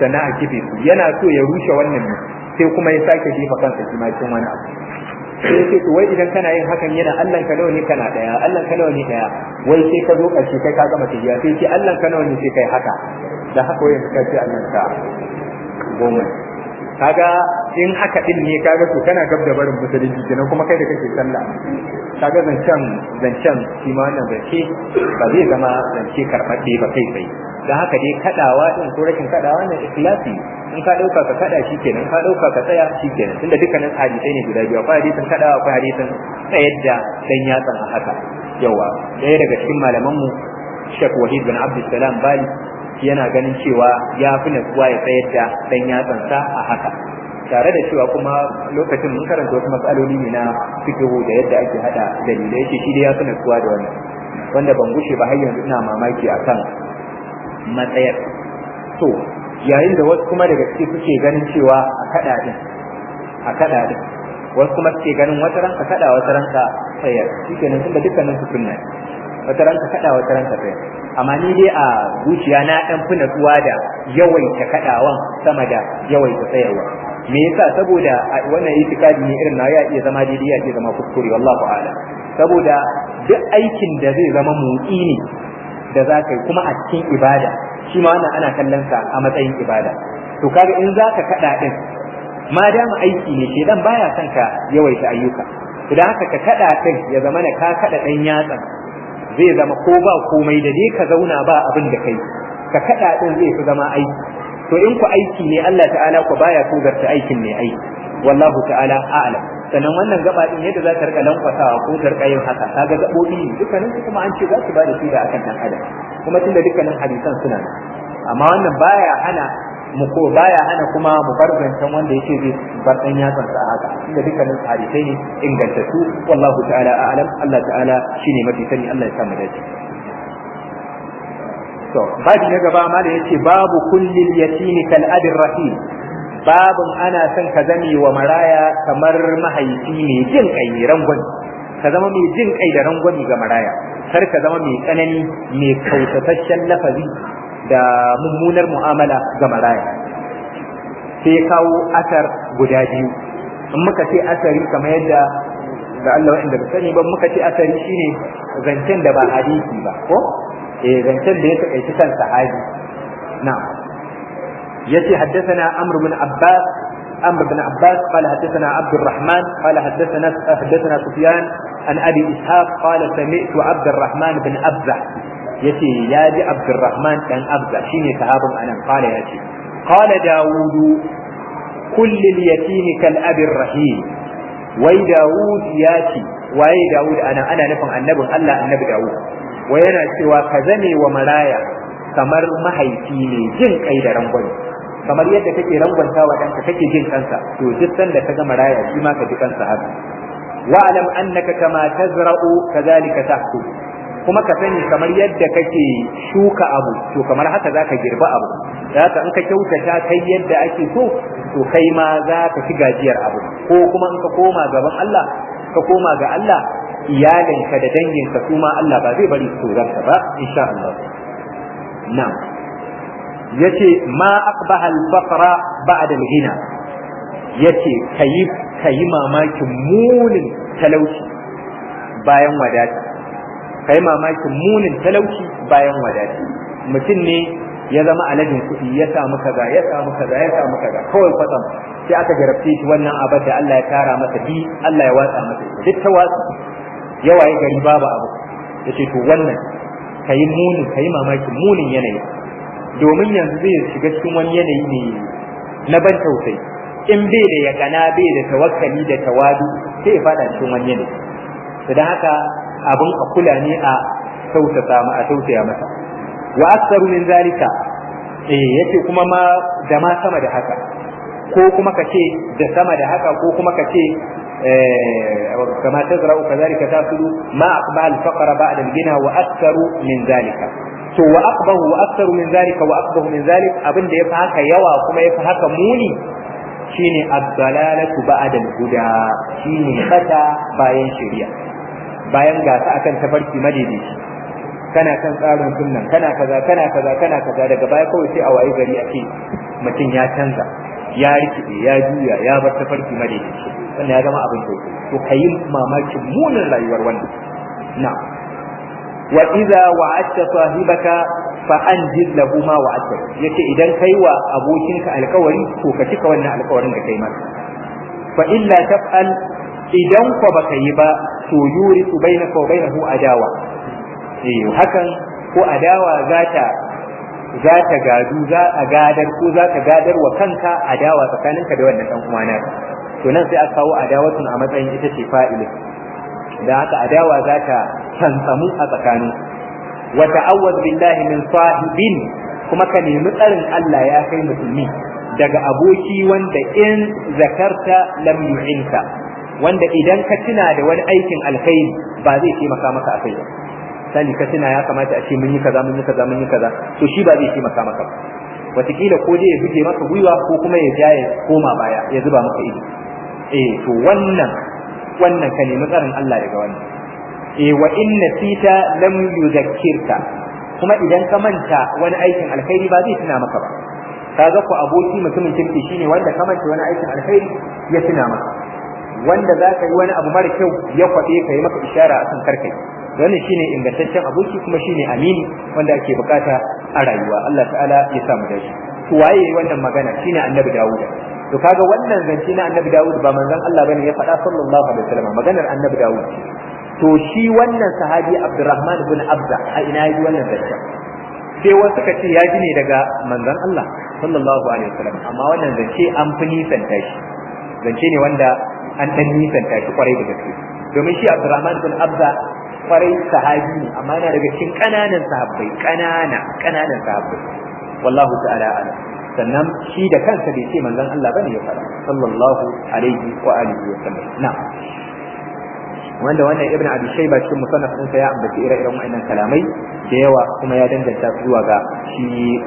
sannan a kife su, yana so ya rushe wannan ne sai kuma ya sake jefa kansa shi ma cikin wani abu. Sai ya ce to wai idan kana yin hakan yana Allah ka nawa ne kana daya, Allah ka nawa ne daya, wai sai ka zo karshe kai ka gama tahiyya sai ce Allah ka nawa ne sai kai haka da haka wai ka ce Allah ka goma. Kaga in haka din ne kaga to kana gab da barin musulunci kenan kuma kai da kake sallah. Kaga zancen zancen shi ma wannan zance ba zai zama zance karɓaɗɗe ba kai tsaye. Dan haka dai kadawa din ko rashin kadawa ne ikhlasi, in ka dauka ka kada shi kenan, ka dauka ka tsaya shi kenan, tunda dukkanin hadisai ne guda biyu, akwai hadisin kadawa akwai hadisin tsayar da dan yatsan a haka. Yawa ɗaya daga cikin malaman mu Sheikh Wahid bin Abdulsalam Bali yana ganin cewa ya fi natsuwa ya tsayar da dan yatsansa a haka, tare da cewa kuma lokacin mun karanta wasu matsaloli ne na fiqhu da yadda ake hada dalilai, yake shi dai ya fi natsuwa da wannan, wanda ban gushe ba har yanzu ina mamaki akan matsayar. To yayin da wasu kuma daga ciki suke ganin cewa a kada din a kada din, wasu kuma suke ganin wata ranka kada wata ranka tsayar, shikenan tunda dukkanin su sunna wata ranka kada wata ranka tsayar. Amma ni dai a zuciya na dan fi natsuwa da yawaita kadawan sama da yawaita tsayarwa. Me yasa? Saboda wannan itikadi ne irin na ya iya zama daidai ya iya zama kuskure, wallahu a'lam. Saboda duk aikin da zai zama motsi ne da za ka yi kuma a cikin ibada, shi ma wannan ana kallon sa a matsayin ibada. To kaga in za ka kada din ma dama aiki ne, shedan baya son ka yawaita ayyuka. Idan haka ka kada din ya zama na ka kada dan yatsan zai zama ko ba komai da dai ka zauna ba abin da kai ka kada din zai fi zama aiki. To in ku aiki ne Allah ta'ala ku baya tozarta aikin ne aiki, wallahu ta'ala a'lam. Sannan wannan gaba din yadda za ta rika lankwasawa ko ta rika yin haka, kaga gabobi ne dukkanin su kuma an ce za su ba da shaida akan dan adam, kuma tunda dukkanin hadisan suna nan. Amma wannan baya hana mu ko baya hana kuma mu bar zancen wanda yake zai bar dan yatsan sa haka, tunda dukkanin hadisai ne ingantattu, wallahu ta'ala a'lam. Allah ta'ala shine mafi sani, Allah ya sa mu dace. To babu na gaba ma da yace babu kullil yatimi kal abir rahim, babun ana son ka zame wa maraya kamar mahaifi mai jin kai mai rangwami, ka zama mai jin kai da rangwami ga maraya, kar ka zama mai tsanani mai kautataccen lafazi da mummunar mu'amala ga maraya. Sai ya kawo asar guda biyu. In muka ce asari kamar yadda da Allah wa'anda ba sani ba, muka ce asari shine zancen da ba hadisi ba, ko eh zancen da ya takaici kan sahabi. Na'am. يتي حدثنا عمرو بن عباس عمرو بن عباس قال حدثنا عبد الرحمن قال حدثنا سفيان عن ابي اسحاق قال سمعت عبد الرحمن بن ابزه يتي يا جي عبد الرحمن بن ابزه شيني صحاب انا قال يتي قال داود كل اليتيم كالاب الرحيم. Wai Dawud ya ce, waye Dawud ana ana nufin annabin Allah, annabi Dawud, wai yana cewa ka zame wa maraya kamar mahaifi ne jin kai da rangwame. Kamar yadda kake rangwanta wa ɗanka, kake jin kansa, to duk sanda ka ga maraya shi ma ka ji kansa haka. Wa'lam annaka kama tazra'u kadhalika tahsud. Kuma ka sani kamar yadda kake shuka abu, to kamar haka zaka girba abu. Da haka in ka kyautata kai yadda ake so, to kai ma za ka ci gajiyar abu. Ko kuma in ka koma gaban Allah, ka koma ga Allah, iyalinka da danginka su ma Allah ba zai bari su tozarta ba insha Allah. Na'am, yace ma aqbaha al-faqra ba'da al-ghina. Yace kayi mamakin munin talauci bayan wadata. Kai mamakin munin talauci bayan wadata. Mutum ne ya zama aladin kuɗi, ya samu kaza, ya samu kaza, ya samu kaza, kawai kwatsam sai aka jarabce shi wannan abar da Allah ya tara masa bi, Allah ya watsa masa duk ta watsa, ya waye gari babu abu. Yace to wannan kayi munin, kayi mamakin munin yanayi, domin yanzu zai shiga cikin wani yanayi ne na ban tausayi. In bai da yakana, bai da tawakkali da tawadu, sai ya fada cikin wani yanayi. To dan haka abin a kula ne, a tausasa ma, a tausaya masa. Wa aktsaru min zalika, yace kuma ma da ma sama da haka, ko kuma kace da sama da haka, ko kuma kace kama tazra'u kadhalika tasilu, ma aqba al-faqra ba'da al-ghina wa aktsaru min zalika. To wa aqbahu wa aktsaru min zalika wa aqbahu min zalik, abin da yafi haka yawa kuma yafi haka muni shine ad-dalalatu ba'da al-huda, shine bata bayan shari'a. Bayan ga ta akan tafarki madaidaici, kana kan tsarin sunnan, kana kaza, kana kaza, kana kaza, daga baya kawai sai a waye gari a ce mutum ya canza, ya rikide, ya juya, ya bar tafarki madaidaici. Wannan ya zama abin tausayi. To kayi mamakin munin rayuwar wannan. Na wa idza wa'adta sahibaka fa anjiz lahu ma wa'adta. Yace idan kai wa abokinka alkawari, to ka cika wannan alkawarin da kai masa. Fa illa taf'al, idan ko baka yi ba, to yurisu bainaka wa bainahu adawa. Hakan ko adawa za ta gadu, za a gadar, ko za ka gadar wa kanka adawa tsakaninka da wannan dan uwana. To nan sai aka kawo adawatun a matsayin ita ce fa'ili, da haka adawa za ta tantsamu a tsakanin. Wa ta'awwaz billahi min sahibin, kuma ka nemi tsarin Allah ya kai musulmi daga aboki wanda in zakarta lam yu'inka, wanda idan ka tuna da wani aikin alkhairi ba zai taimaka maka akai ba. Sani ka tuna ya kamata a ce mun yi kaza, mun yi kaza, mun yi kaza, to shi ba zai taimaka maka ba. Wataƙila ko dai ya buge maka gwiwa, ko kuma ya ja ya koma baya ya zuba maka ido. To wannan ka nemi tsarin Allah daga wannan. Wa in nasita lam yuzakkirka, kuma idan ka manta wani aikin alkhairi ba zai tuna maka ba. Kaga ku aboki mutumin kirki shine wanda ka manta wani aikin alkhairi ya tuna maka, wanda za ka yi wani abu mara kyau ya kwaɓe ka yi maka ishara akan karkai. Wannan shine ingantaccen aboki, kuma shine amini wanda ake bukata a rayuwa. Allah ta'ala ya samu dashi. To waye yayi wannan magana? Shine Annabi Dawud. To kaga wannan zance na Annabi Dawud ba manzon Allah bane ya faɗa sallallahu alaihi wasallam, maganar Annabi Dawud. To shi wannan sahabi Abdurrahman ibn Abza a ina yaji wannan zance? Sai wasu suka ce ya ji ne daga manzon Allah sallallahu alaihi wasallam, amma wannan zance an fi nisanta shi, zance ne wanda an dan nisanta shi kwarai da gaske, domin shi Abdurrahman ibn Abza kwarai sahabi ne, amma yana daga cikin kananan sahabbai, kanana kananan sahabbai, wallahu ta'ala alam. Sannan shi da kansa bai ce manzon Allah bane ya fara sallallahu alaihi wa alihi wa sallam. Na'am, wanda wannan Ibn Abi Shayba cikin musannaf ɗinsa ya ambaci ire-iren wa'annan kalamai da yawa, kuma ya danganta su zuwa ga shi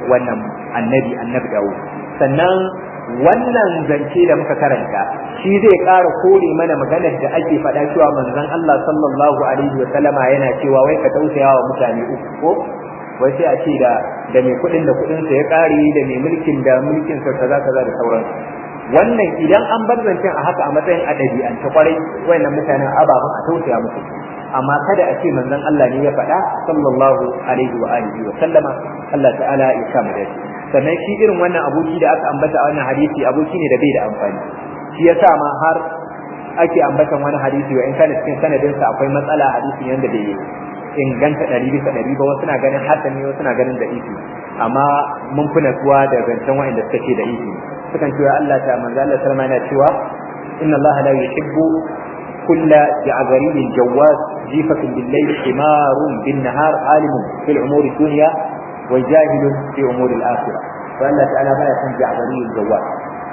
wannan annabi Dawud. Sannan wannan zance da muka karanta shi zai ƙara kore mana maganar da ake faɗa cewa manzon Allah sallallahu alaihi wa sallama yana cewa wai ka tausaya wa mutane uku, ko wai sai a ce da mai kuɗin da kuɗin sa ya ƙare, da mai mulkin da mulkin sa kaza kaza da sauransu. Wannan idan an bar zancen a haka a matsayin a ɗabi'ance kwarai wayannan mutanen ababen a tausaya musu, amma kada a ce manzon Allah ne ya faɗa sallallahu alaihi wa alihi wa sallama. Allah ta'ala ya sa mu dace. Sannan shi irin wannan aboki da aka ambata a wannan hadisi aboki ne da bai da amfani, shi yasa ma har ake ambatan wani hadisi wa in kana cikin sanadin sa akwai matsala, hadisin yanda bai inganta 100% ba, wasu na ganin hasan ne, wasu na ganin da ifi, amma mun fi natsuwa da zancen wa'anda suka ce da ifi. Sukan cewa Allah ta manzo Allah sallama yana cewa Inna Allah la yuhibbu kulla ja'zariyyin jawaz jifatun bil-layl himarun bin-nahar alimun fil umuri dunya wa jahilun fi umuri al-akhirah. To Allah ta'ala baya son ja'zariyyin jawaz,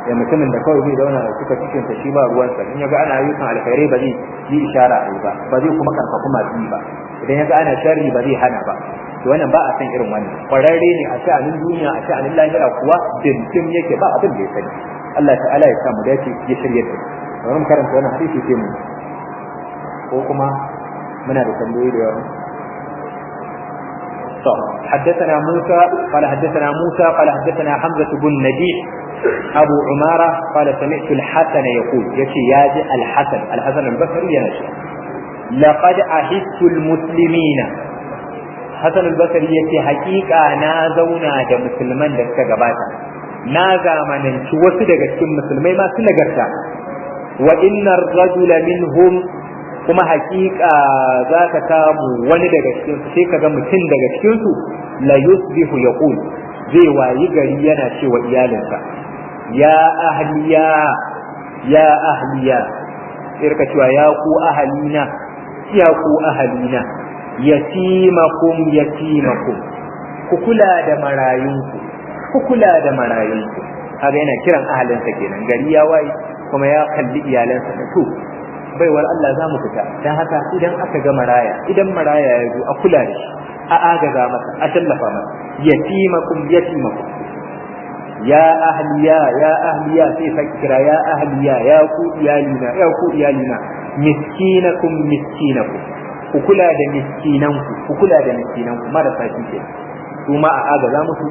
ya mutumin da kawai zai zauna da suka cikin sa shi ba ruwansa, in yaga ana ayyukan alkhairai ba zai yi ishara a yi ba, ba zai kuma karfafa masu yi ba, idan yaga ana sharri ba zai hana ba. To wannan ba a san irin wannan. Kwararre ne a sha'anin duniya, a sha'anin lahira kuwa dindim yake, ba abin da ya sani. Allah ta'ala ya sa mu dace, ya shirye da mu. Bari mu karanta wannan hadisi sai mu, ko kuma muna da tambayoyi da yawa. To حدثنا موسى قال حدثنا موسى قال حدثنا حمزة بن نجيح أبو عمارة قال سمعت الحسن يقول، يشي ياجي الحسن، الحسن البصري ينشي لقد أحس المسلمين. حسن البصري يشي حقيقة نازونا دا مسلمان دا كغباتا، نازا من wasu daga cikin musulmai masu nagarta. Wa innar rajula minhum, kuma hakika za ka samu wani daga cikin su, sai ka ga mutum daga cikin su la yusbihu yaqul, zai wayi gari yana cewa iyalinsa ya ahliya, ya ahliya, sai rika cewa ya ku ahalina, ya ku ahalina, yatimakum yatimakum, ku kula da marayunku, ku kula da marayunku. Kaga yana kiran ahalinsa kenan, gari ya waye kuma ya kalli iyalansa da to baiwar Allah za mu fita, dan haka idan aka ga maraya, idan maraya ya zo a kula da shi, a agaza masa, a tallafa masa. Yatimakum yatimakum, ya ahliya ya ahliya, sai saki kira ya ahliya, ya ku iyalina, ya ku iyalina, miskinakum miskinakum, ku kula da miskinanku, ku kula da miskinanku, marasa shi ke su ma a agaza musu,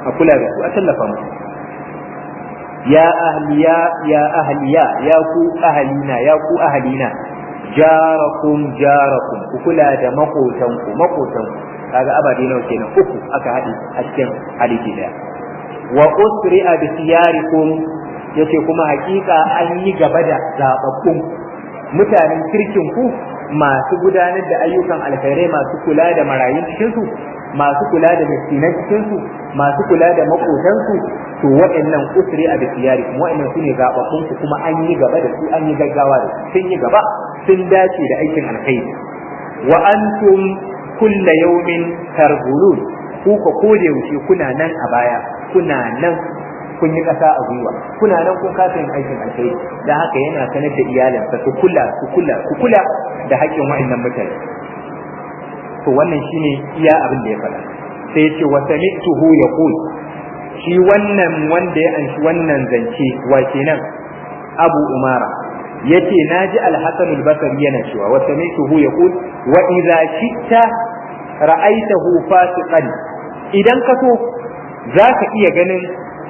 a kula da su, a tallafa musu. Ya ahliya ya ahliya, ya ku ahalina, ya ku ahalina, jarakum jarakum, ku kula da makotanku makotanku. Kaga ababe nawa kenan? Uku aka haɗe a cikin hadisi daya. Wa usri'a bi siyarikum, yace kuma hakika an yi gaba da zababbun mutanen kirkin ku, masu gudanar da ayyukan alkhairai, masu kula da marayun cikin su, masu kula da miskinan cikin su, masu kula da makotansu. To waɗannan usri'a bi siyarikum, waɗannan su ne zababbun ku, kuma an yi gaba da su, an yi gaggawa da su, sun yi gaba, sun dace da aikin alkhairi. Wa antum kulla yawmin tarbulun, ku ko koda yaushe kuna nan a baya, kuna nan kun yi ƙasa a gwiwa, kuna nan kun kasa yin aikin alkhairi. Dan haka yana sanar da iyalinsa su kula, su kula, su kula da haƙƙin wa'annan mutane. To wannan shine iya abin da ya faɗa. Sai ya ce wa sami'tuhu yaqul, shi wannan wanda ya anshi wannan zance wa kenan? Abu Umara yace naji Al-Hasan al-Basri yana cewa wa sami'tuhu yaqul wa idza shi'ta ra'aytahu fasiqan, idan ka so zaka iya ganin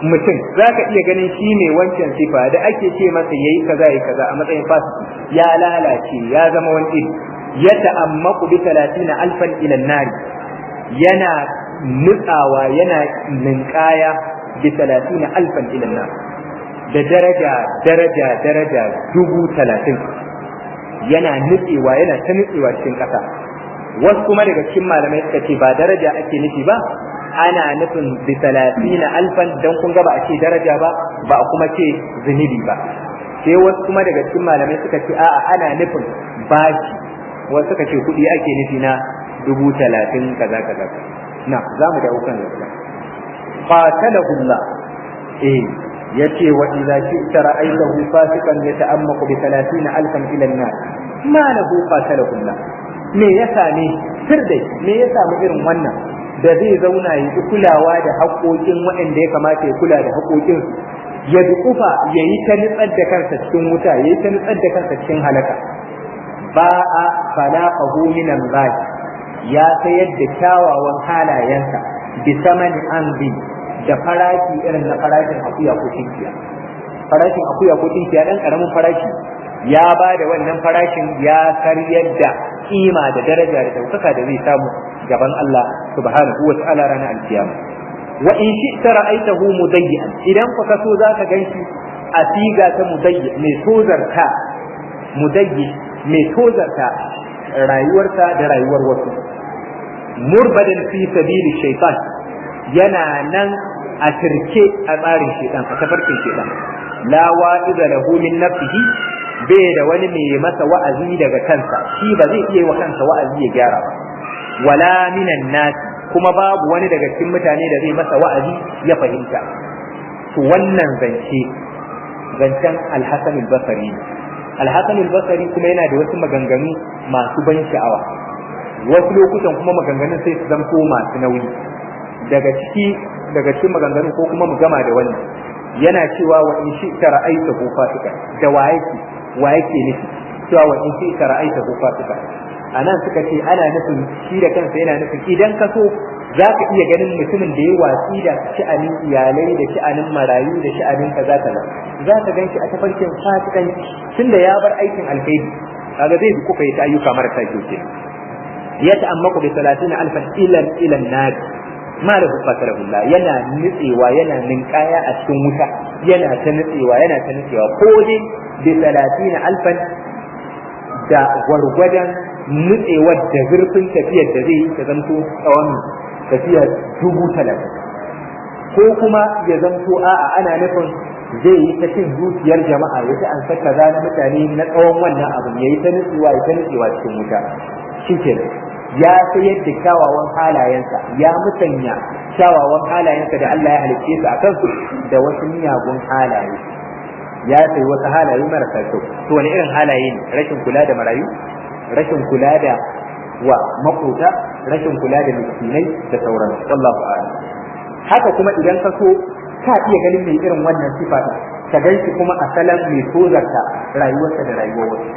mutum, zaka iya ganin shi ne wancan sifa da ake ce masa yayi kaza yayi kaza a matsayin fasiki, ya lalace, ya zama wani iri, ya ta'ammaku bi 30,000 ila an-nar, yana nutsawa, yana ninkaya bi 30,000 ila an-nar, da daraja daraja daraja 30,000, yana nutsewa, yana ta nutsewa cikin ƙasa. Wasu kuma daga cikin malamai suka ce ba daraja ake nufi ba, ana nufin bi 30,000, dan kun ga ba a ce daraja ba, ba a kuma ce zunubi ba. Sai wasu kuma daga cikin malamai suka ce a'a, ana nufin bashi. Wasu suka ce kuɗi ake nufi na 30,000 kaza kaza. Na za mu dawo kan gaskiya. Qatalahu Allah, eh yace wa idza shi'ta ra'aytahu fasiqan yata'ammaqu bi 30,000 ila an-nar, ma lahu qatalahu Allah. Me ya same sir dai, me ya samu irin wannan da zai zauna ya ki kulawa da haƙoƙin waɗanda ya kamata ya kula da haƙoƙin, ya duƙufa ya yi ta nutsar da kansa cikin wuta, ya yi ta nutsar da kansa cikin halaka. Ba'a falaqahu min Allah, ya sayar da kyawawan halayensa bi samani anbi, da farashi irin na farashin akuya ko tinkiya, farashin akuya ko tinkiya dan karamin farashi, ya ba da wannan farashin, ya karyar da kima da daraja da daukaka da zai samu gaban Allah subhanahu wa ta'ala ranar alkiyama. Wa in shi'ta ra'aytahu mudayyan, idan ka kaso zaka ganshi a siga ta mudayyi, mai tozarta, mudayyi mai tozarta rayuwarsa da rayuwar wasu, murbadan fi sabili shaytan, yana nan a tirke a tsarin shaytan, a tafarkin shaytan. La wa'iza lahu min nafsihi, bai da wani mai masa wa'azi daga kansa, shi ba zai iya wa kansa wa'azi ya gyara ba. Wala minan nas, kuma babu wani daga cikin mutane da zai masa wa'azi ya fahimta. To wannan zance zancen Al-Hasan al-Basri. Al-Hasan al-Basri kuma yana da wasu maganganu masu ban sha'awa, wasu lokutan kuma maganganun sai su zanto masu nauyi. Daga ciki daga cikin maganganun, ko kuma mu gama da wannan, yana cewa wa in shi ta ra'aita hu fasika. Da wa yake, wa yake nufi cewa wa in shi ta ra'aita hu fasika? Anan suka ce ana nufin shi da kansa, yana nufin idan ka so za ka iya ganin mutumin da ya watsi da sha'anin iyalai da sha'anin marayu da sha'anin kaza kaza, za ka gan shi a tafarkin fasikanci, tunda ya bar aikin alkhairi, kaga zai bi kuka yi ta ayyuka marasa kyau kenan. Ya ta'ammaku bi 30 alfan ila ila nar ma lahu qatalahu Allah, yana nutsewa, yana ninkaya a cikin wuta, yana ta nutsewa, yana ta nutsewa, ko dai bi 30 alfan da gwargwadon nutsewar da zurfin tafiyar da zai yi ta zanto tsawon tafiya 30,000, ko kuma ya zanto a'a ana nufin zai yi ta cin dukiyar jama'a, ya ta an saka na mutane na tsawon wannan abin, ya yi ta nutsewa, ya ta nutsewa cikin wuta. Shi kenan ya sayar da kyawawan halayensa, ya musanya kyawawan halayensa da Allah ya halicce su a kansu da wasu miyagun halaye, ya sayi wasu halaye marasa kyau. To wani irin halaye ne? Rashin kula da marayu, rashin kula da wa makota, rashin kula da miskinai da sauran, wallahu a'lam. Haka kuma idan ka so ka iya ganin mai irin wannan sifa din, ka ganshi kuma a salon mai tozarta rayuwarsa da rayuwar wasu.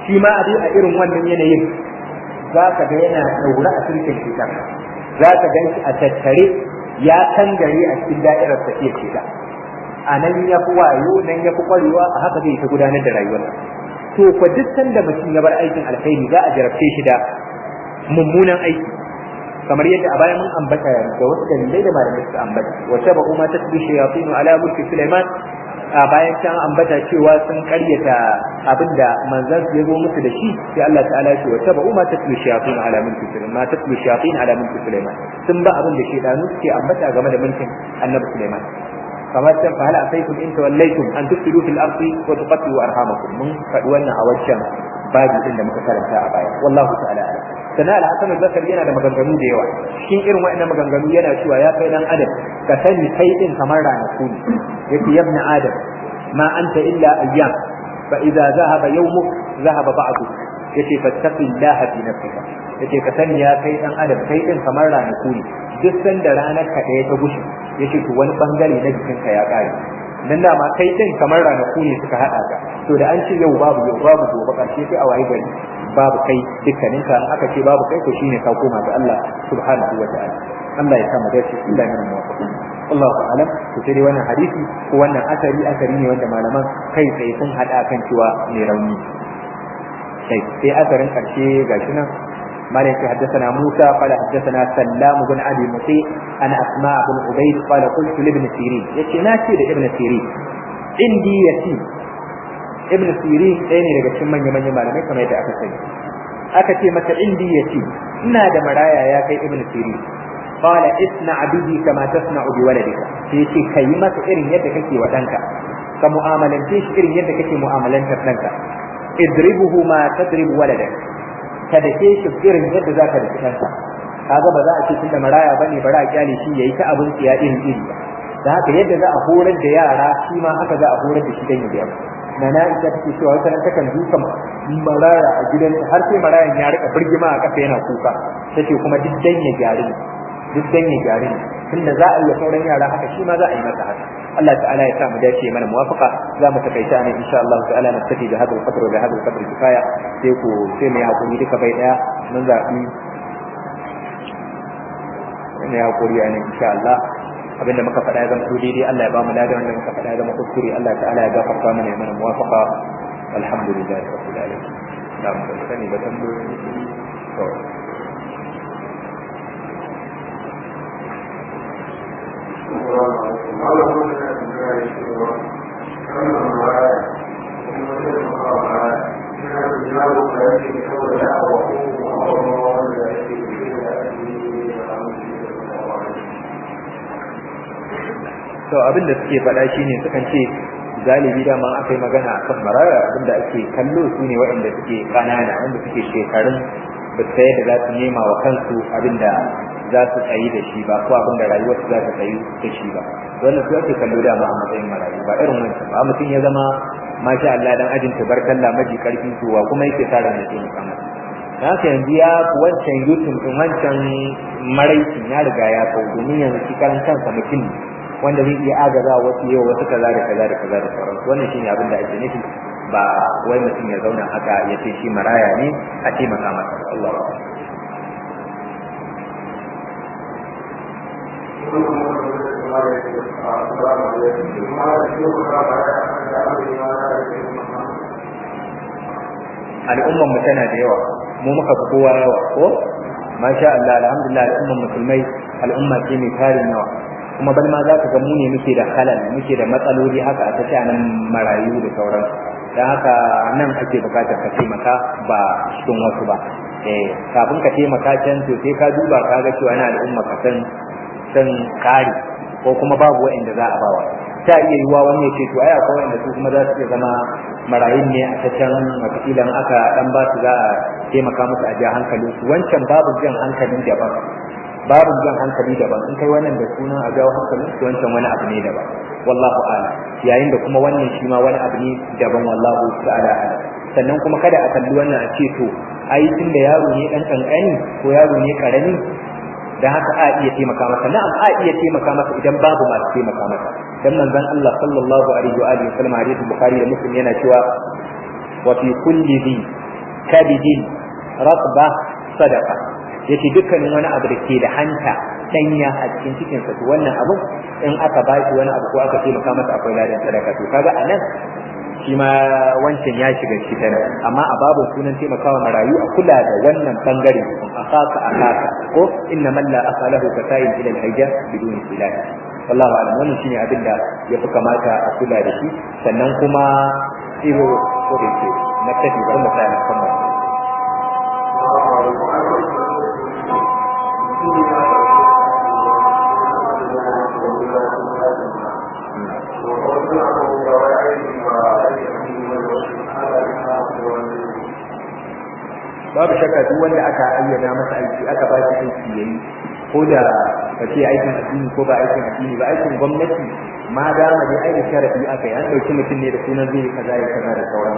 Shi ma a a irin wannan yanayin za ka ga yana ɗaure a turken cutar, za ka gan shi a tattare ya kangare a cikin da'irar tafiyar cuta. A nan ya fi wayo, nan ya fi ƙwarewa, a haka zai ta gudanar da rayuwarsa. To kwa duk sanda mutum ya bar aikin alkhairi, za a jarabce shi da mummunan aiki, kamar yadda a baya mun ambata da wasu dalilai da malamai suka ambata. Wa tabu ma tatlu shayatin ala mulki Sulaiman, a bayan can ambata cewa sun karyata abinda manzon su ya zo musu da shi, sai Allah ta'ala ya ce wa tabu ma tatlu shayatin ala mulki Sulaiman, ma tatlu shayatin ala mulki Sulaiman, sun ba abin da shedanu suke ambata game da mulkin Annabi Sulaiman. Kamar can fa hal asaytum in tawallaytum an tufsidu fil ardi wa tuqatti'u arhamakum, mun faɗi wannan a wancan babi din da muka karanta a baya, wallahu ta'ala a'lam. Sana al-Hasan al-Basri yana da maganganu da yawa. Cikin irin waɗannan maganganu yana cewa ya kai dan adam, ka sani kai din kamar ranaku ne. Yace ya ibn adam, ma anta illa ayyam, fa idza zahaba yawmuk zahaba ba'duk. Yace fattaqillaha fi nafsika. Yace ka sani ya kai dan adam, kai din kamar ranaku ne, duk sanda ranar ka ɗaya ta gushe, yace to wani bangare na jikinka ya ƙare. Dan dama kai din kamar ranaku ne suka haɗa ka, to da an ce yau babu, yau babu, gobe ƙarshe sai a waye gari babu kai dukkanin ka. Aka ce babu kai, to shine ka koma ga Allah subhanahu wa ta'ala. Allah ya sa mu dace, Allah ya mana muwafaqa, Allahu a'lam. To sai dai wannan hadisi ko wannan asari, asari ne wanda malaman kai tsaye sun hada kan cewa mai rauni. Sai sai asarin karshe gashi nan. مالك حدثنا موسى قال حدثنا سلام بن ابي مطيع عن اسماء بن عبيد قال قلت لابن سيرين، يتي ناتي لابن سيرين عندي يتيم. Ibn Sirin ɗaya ne daga cikin manya-manyan malamai kamar yadda aka sani. Aka ce masa indi yace ina da maraya ya kai Ibn Sirin. Qala isna bihi kama tasna'u bi waladika. Sai yace kai masa irin yadda kake wa ɗanka. Ka mu'amalance shi irin yadda kake mu'amalantar ɗanka. Idribuhu ma tadribu waladak. Ka dake shi irin yadda zaka dake ɗanka. Kaga ba za a ce tunda maraya bane bari a kyale shi yayi ta abin tsiya irin iri ba. Da haka yadda za a horar da yara shi ma haka za a horar da shi dan ya biya. Nana ita take cewa wata ran takan duka maraya a gidanta har sai marayan ya rika birgima a kafa yana kuka. Tace kuma duk dan ya gyaru ne, duk dan ya gyaru ne, tunda za a yi sauran yara haka shi ma za a yi masa haka. Allah ta'ala ya sa mu dace, mana muwafaqa. Za mu takaita ne insha Allah ta'ala, na tafi da hadal qadr da hadal qadr kifaya. Sai ku sai mu yi hakuri duka bai daya, mun zabi ne hakuri a nan insha Allah. Abinda muka faɗa ya zama to daidai, Allah ya bamu ladan. Wanda muka faɗa ya zama kuskure, Allah ta'ala ya gafarta mana, ya mana muwafaqa. Alhamdulillahi rabbil alamin. Na mu sani ba tambayoyi to. To abin da suke faɗa shine sukan ce Galibi dama aka yi magana akan maraya, abinda ake kallo su ne waɗanda suke ƙanana, wanda suke shekarun ba su yadda za su nema wa kansu abinda za su tsayi da shi ba, ko abinda rayuwarsu za ta tsayi da shi ba. Wannan su ake kallo dama a matsayin marayu, ba irin wancan ba. Mutum ya zama masha Allah dan ajin tabarkalla maji karfi tuwa kuma yake sa ran da taimaka masa. Haka yanzu ya wancan yutun din wancan maraicin ya riga ya kau, domin yanzu shi karan kansa mutum ne wanda zai iya agaza wasu yau wasu kaza da kaza da kaza da sauransu. Wannan shine abin da ake nufi, ba wai mutum ya zauna haka ya ce shi maraya ne a taimaka masa. Allah ba. Al'ummar mu tana da yawa, mu muka fi kowa yawa ko masha Allah, alhamdulillah al'ummar musulmai al'umma ce mai tarin yawa, kuma bal ma za ka ga mu ne muke da halal, muke da matsaloli haka a tashi nan marayu da sauran. Dan haka nan ake bukatar ka taimaka ba cikin wasu ba. Kafin ka taimaka can to sai ka duba ka ga cewa na al'umma ka san san kare ko kuma babu wa'anda za a bawa. Ta iya yiwuwa wani ya ce to ai akwai wa'anda su kuma za su iya zama marayun ne a ta can, wataƙila in aka dan ba su za a taimaka musu a ja hankalin su. Wancan babu jan hankali daban, babu jan hankali daban. In kai wannan da sunan a jawo hankalin su, wancan wani abu ne daban, wallahu a'lam. Yayin da kuma wannan shi ma wani abu ne daban, wallahu ta'ala a'lam. Sannan kuma kada a kalli wannan a ce to ai tunda yaro ne dan kankani ko yaro ne karami dan haka a iya taimaka masa. Na'am, a iya taimaka masa idan babu masu taimaka masa. Dan manzon Allah sallallahu alaihi wa alihi wasallam hadisin Bukhari da Muslim yana cewa wa fi kulli dhi kabidin ratba sadaqa. Yace dukkanin wani abu da ke da hanta danya a cikin cikin sa, to wannan abu in aka ba shi wani abu ko aka taimaka masa akwai ladan sadaka. To kaga anan shi ma wancan ya shiga shi tana, amma a babu sunan taimakawa marayu a kula da wannan bangare. Akaka akaka ko inna man la akalahu kasa'il ila al-hayja bidun silah. Wallahu a'lam. Wannan shine abin da yafi kamata a kula da shi. Sannan kuma iro ko da yake na tafi bari mu tsaya kan wannan. Babu shakka duk wanda aka ayyana masa aiki, aka ba shi aiki yayi, ko da ka ce aikin addini ko ba aikin addini ba, aikin gwamnati ma dama dai ai da sharadi aka yi, an dauki mutum ne da sunan zai kaza ya kaza da sauran.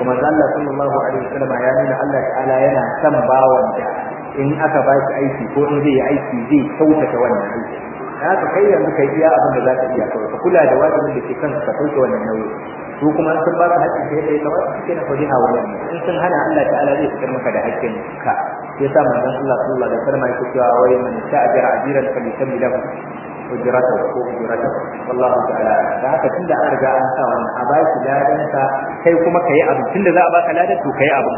Kuma Allah sallallahu alaihi wasallam ya nuna Allah ta'ala yana son bawan da in aka ba shi aiki ko in zai yi aiki zai kyautata wannan aiki. Haka kai yanzu kai iya abin da zaka iya kawai, ka kula da wajibin da ke kanka, ka sauke wannan nauyi. Su kuma sun ba ka haƙƙin kai kai kamar suke na fadiha wannan, in sun hana Allah ta'ala zai fitar maka da haƙƙin ka. Sai sa manzon Allah sallallahu alaihi wasallam yake cewa wai man sha'ajara ajiran falyusammi lahu ujratahu ko ujratahu. Wallahu ta'ala. Da haka tunda an riga an sa wannan a baki ladan ka, kai kuma kai abu tunda za a baka ladan to kai abu.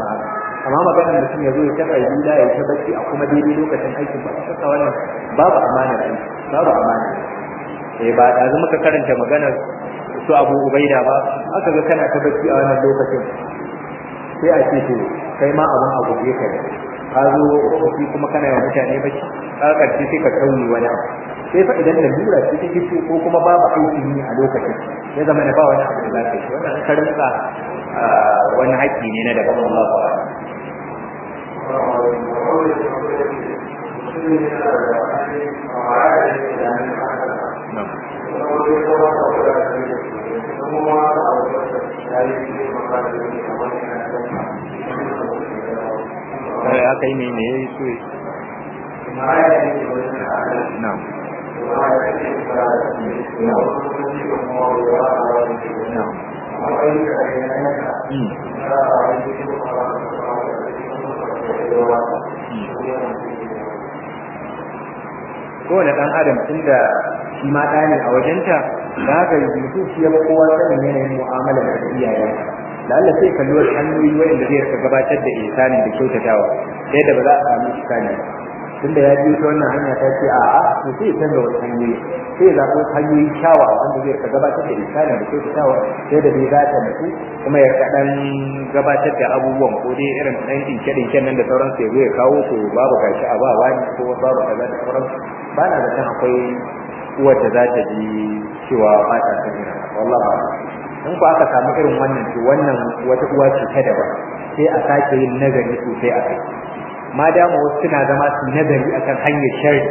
Amma maganar mutum ya zo ya taɓa yi ya ta bacci a kuma daidai lokacin aikin ba shakka wannan babu amana aiki, babu amana. Ba da muka karanta maganar su Abu Ubaida ba, aka ga kana ta bacci a wannan lokacin sai a ce to kai ma abun a guje ka ne, ka zo ofi kuma kana yawan mutane bacci, ka karshe sai ka tauye wani abu. Sai fa idan lalura ce ta fito ko kuma babu aikin yi a lokacin ya zama na ba wani abu da za ka yi, wannan ka rinka wani haƙƙi ne na daban. Allahu a'lam. Aka yi mai ne ya yi so na'am na'am Kowane ɗan adam tunda shi ma ɗa ne a wajenta, da haka mutum shi ya fi kowa sanin yanayin mu'amala da iyayensa. Da Allah sai kalli wasu hanyoyi waɗanda zai rika gabatar da ihsanin da kyautatawa, ta yadda ba za a samu iskali ba. Tunda ya biyo ta wannan hanya ta ce a'a, to sai ya canza wasu hanyoyi, sai ya zaɓi wasu hanyoyi kyawawa wanda zai rika gabatar da ihsanin da kyautatawa, ta yadda dai za ta nutsu kuma ya rika ɗan gabatar da abubuwan ko dai irin ɗan ɗinke-ɗinken nan da sauransu ya zo ya kawo to babu gashi a ba wani ko babu kaza da sauransu. Ba na zaton akwai uwar da za ta ji cewa ba ta son irin haka. Wallahu a'lam. In ku aka samu irin wannan, to wannan wata uwa ce ta daban, sai a sake yin nazari sosai a kai. Ma dama wasu suna zama su nazari akan hanyar sharri,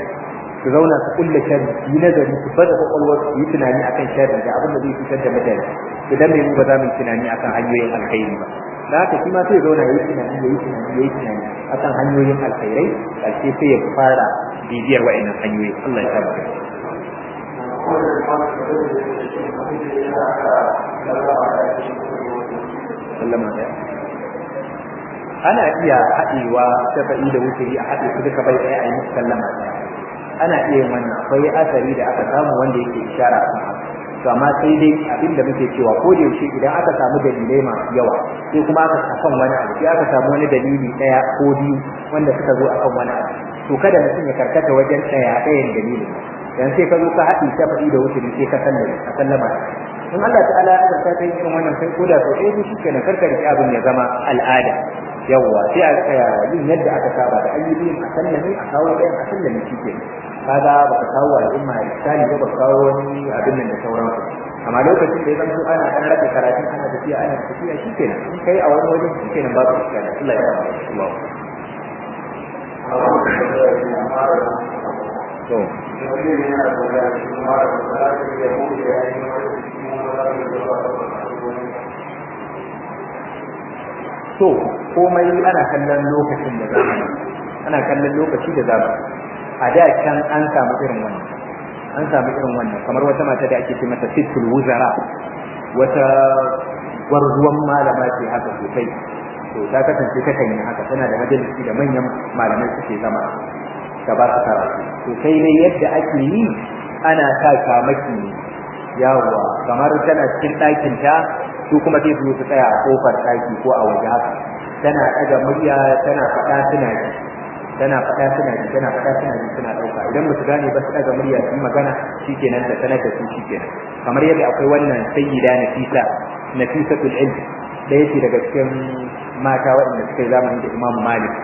su zauna su kulle sharri, su yi nazari, su baza kwakwalwar, su yi tunani akan sharri da abin da zai cutar da mutane. To dan me mu ba za mu yi tunani akan hanyoyin alkhairi ba? Da haka shi ma sai ya zauna ya yi tunani, ya yi tunani, ya yi tunani akan hanyoyin alkhairai, ƙarshe sai ya fara bibiyar wa'annan hanyoyi. Allah ya tabbata. Sallama ɗaya. Ana iya haɗewa shafa'i da wuturi, a haɗe su duka bai ɗaya, a yi musu sallama ɗaya. Ana iya yin wannan, akwai asari da aka samu wanda yake ishara akan haka. To amma sai dai abin da muke cewa, ko da yaushe idan aka samu dalilai masu yawa, sai kuma aka akan wani abu, sai aka samu wani dalili ɗaya ko biyu wanda suka zo akan wani abu, to kada mutum ya karkata wajen ɗaya ɗayan dalilin. Dan sai ka zo ka haɗe shafa'i da wuturi, sai ka sallame a sallama. In Allah ta'ala ya azurta kai irin wannan, kai ko da sau ɗaya, shi kenan, karka riƙe abin ya zama al'ada. Yawwa, sai a tsaya yin yadda aka saba da an yi biyun a sallame, a kawo ɗayan a sallame, shi kenan. Kaga baka kawo al'umma misali ba, baka kawo wani abin nan da sauransu. Amma lokacin da ya zanto ana ɗan rage karatun, ana tafiya, ana tafiya, shi kenan, in kai a wani wajen, shi kenan, babu iskali. Allah ya ba to. To komai ana kallon lokacin da zamani, ana kallon lokaci da zamani. A da can an samu irin wannan, an samu irin wannan, kamar wata mata da ake ce mata Sittul Wuzara, wata gwarzuwan malama ce haka sosai. To ta kasance ta kan yi haka, tana da majalisi da manyan malamai suke zama ta ba su karatu. To sai dai yadda ake yi, ana sa shamaki ne, yawwa, kamar tana cikin ɗakin ta, su kuma sai su su tsaya a kofar ɗaki ko a waje haka. Tana ɗaga murya, tana faɗa suna ji, tana faɗa suna ji, tana faɗa suna ji, suna ɗauka. Idan ba su gane ba, su ɗaga murya su yi magana, shikenan ta sanar da su, shikenan. Kamar yadda akwai wannan Sayyida Nafisa, Nafisatul Ilm, ɗaya ce daga cikin mata waɗanda suka yi zamani da Imam Malik,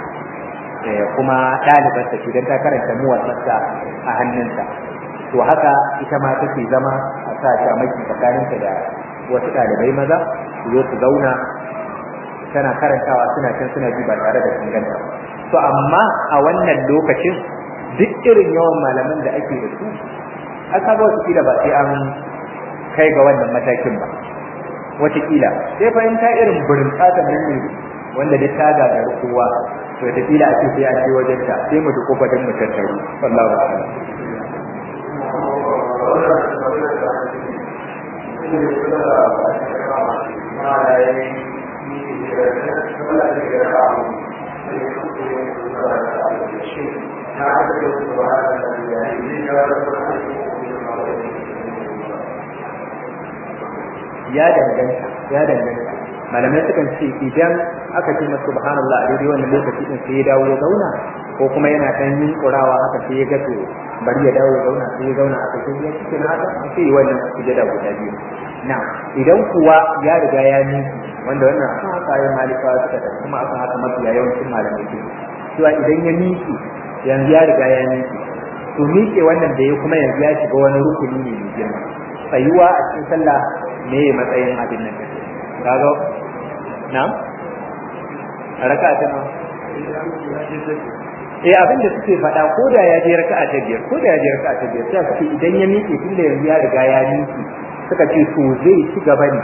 kuma ɗalibarsa ce, don ta karanta muwatsarsa a hannunsa. To haka ita ma take zama a sa shamaki tsakaninta da wasu ɗalibai maza, su zo su zauna, tana karantawa suna can suna ji ba tare da sun ganta. To amma a wannan lokacin, duk irin yawan malaman da ake da su, aka ga wataƙila ba sai an kai ga wannan matakin ba. Wataƙila sai fahimta irin burin tsatan nan ne wanda duk ta gagari kowa, to wataƙila a ce sai an je wajen ta, sai mu duk kofar mu tattaru. Wallahu a'lam. Ya danganta, ya danganta. Malamai sukan ce idan aka ce masa subhanallah a daidai wannan lokaci din, sai ya dawo ya zauna, ko kuma yana dan yunkurawa haka, sai ya ga to bari ya dawo ya zauna, sai ya zauna aka ce ya cikin haka, sai wannan sujada guda biyu. Na idan kuwa ya riga ya miki, wanda wannan akan haka ayoyin Malikawa suka tafi, kuma akan haka mafiya yawancin malamai suke cewa, idan ya miki yanzu, ya riga ya miki, to miƙe wannan da ya kuma yanzu ya shiga wani rukuni ne mai girma, tsayuwa a cikin sallah. Me matsayin abin nan take kaga na raka'a ta nawa? Eh, abin da suke faɗa, ko da ya je raka'a ta biyar, ko da ya je raka'a ta biyar, sai suke idan ya miƙe, tunda yanzu ya riga ya miƙe, suka ce to zai ci gaba ne,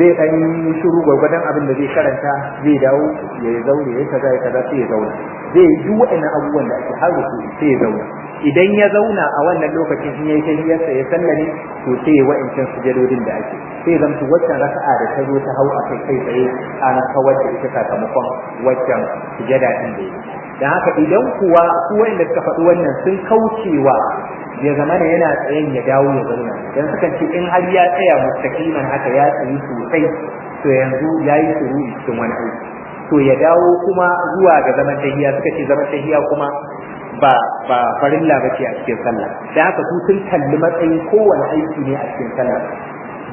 zai dan yi shiru gwargwadon abin da zai karanta, zai dawo ya zaune, ya kaza, ya kaza, sai ya zauna, zai yi duk waɗannan abubuwan da ake har ruku, sai ya zauna. Idan ya zauna a wannan lokacin, in yayi tahiyyarsa ya sallame, to sai ya wa'ancan sujadodin da ake, sai ya zamto waccan raka'a da ta zo ta hau a kai kai tsaye an kawar da ita sakamakon waccan sujada din da yi. Dan haka idan kuwa su wa'anda suka faɗi wannan sun kaucewa ya zama yana tsayen ya dawo ya zauna, dan sukan ce in har ya tsaya mustaqiman haka, ya tsayi sosai, to yanzu yayi shuru'i cikin wani aiki, to ya dawo kuma zuwa ga zaman tahiya. Suka ce zaman tahiya kuma ba farilla ba ce a cikin sallah. Da haka su sun kalli matsayin kowane aiki ne a cikin sallah,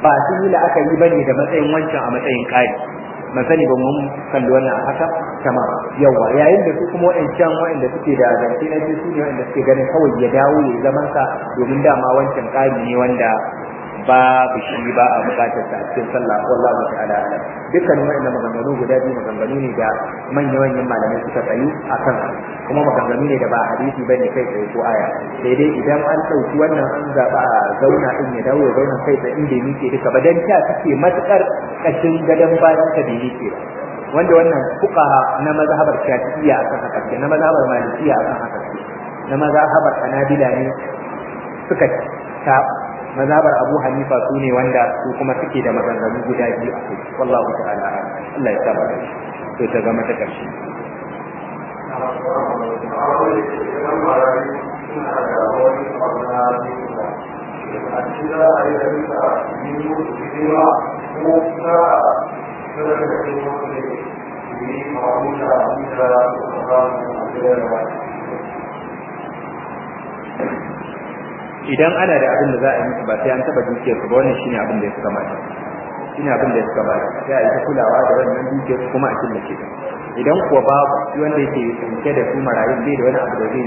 ba sun yi la'akari ba ne da matsayin wancan a matsayin ƙari. Ban sani ba mun kalli wannan a haka. Tamam, yawa. Yayin da su kuma wa'ancan wa'anda suke da zance na biyu, su ne wa'anda suke ganin kawai ya dawo ya zaman sa, domin dama wancan ƙari ne wanda Babu shi ba a bukatar sa a cikin sallah, wallahu ta'ala alam. Dukkan wa'annan maganganu guda biyu maganganu ne da manya-manyan malamai suka tsayu a kan, kuma maganganu ne da ba hadisi bane kai tsaye ko aya. Sai dai idan an ɗauki wannan an zaɓa a zauna din ya dawo ya zauna kai tsaye inda miƙe duka ba, dan ta suke matuƙar ƙashin gadon bayan ka bai miƙe ba. Wanda wannan fuqaha na mazhabar Shafi'iyya akan haka ce, na mazhabar Malikiyya akan haka ce, na mazhabar Hanabila ne suka ta mazhabar Abu Hanifa su ne wanda su kuma suke da maganganu guda biyu a kai. Wallahu ta'ala, Allah ya saba da shi. To ta zama ta ƙarshe. Idan ana da abin da za a yi musu ba sai an taba dukiyar su ba, wannan shine abin da ya kamata, shine abin da ya kamata. Sai a yi ta kulawa da wannan dukiyar su kuma a killace ta. Idan kuwa babu shi wanda yake tsinke da su marayun bai da wani abu da zai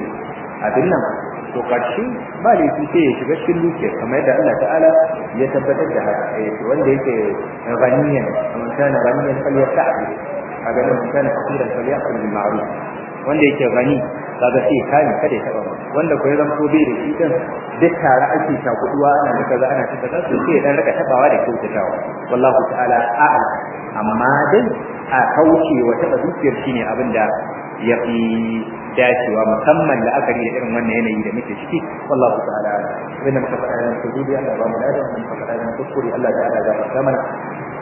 abin nan, to karshe ba laifi sai ya shiga cikin dukiyar, kamar yadda Allah ta'ala ya tabbatar da haka. Wanda yake ganiyan, man kana ganiyan falyasta'fi, kaga man kana faqiran falyakul bil ma'ruf. Wanda yake gani kaga sai kame kada ya taba, wanda ko ya zanto bai da shi din duk tare ake shakuduwa ana da kaza ana ta kaza, to sai ya dan rika tabawa da kyautatawa, wallahu ta'ala a'lam. Amma dai a kauce wa taba dukiyar shine abin da ya fi dacewa, musamman la'akari da irin wannan yanayi da muke ciki, wallahu ta'ala a'lam. Abin da muka faɗa yana kuskure, Allah ba mu ladan da muka faɗa yana kuskure, Allah ta'ala ya gafarta mana.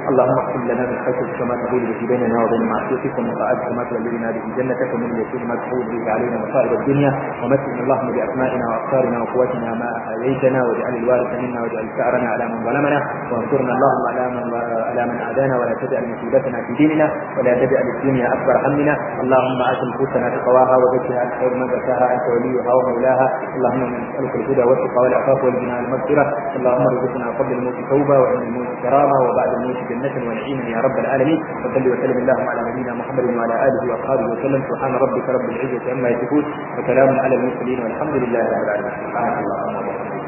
اللهم اغفر لنا من خشيتك ما تحول به بيننا وبين معصيتك، ومن طاعتك ما تبلغنا به جنتك، ومن اليقين ما تحول به علينا مصائب الدنيا، ومتعنا اللهم باسمائنا وابصارنا وقوتنا ما احييتنا، واجعل الوارث منا، واجعل ثارنا على من ظلمنا، وانصرنا اللهم على من عادانا، ولا تجعل مصيبتنا في ديننا، ولا تجعل الدنيا اكبر همنا. اللهم ات نفوسنا تقواها وزكها انت خير من زكاها، انت وليها ومولاها. اللهم انا نسالك الهدى والتقى والعفاف والغنى والمغفره. اللهم ارزقنا قبل الموت توبه، وعند الموت كرامه، وبعد الموت جنة ونعيما يا رب العالمين. وصل وسلم اللهم على نبينا محمد وعلى آله وأصحابه وسلم. سبحان ربك رب العزة عما يصفون، وسلام على المرسلين، والحمد لله رب العالمين. سبحانك اللهم وبحمدك.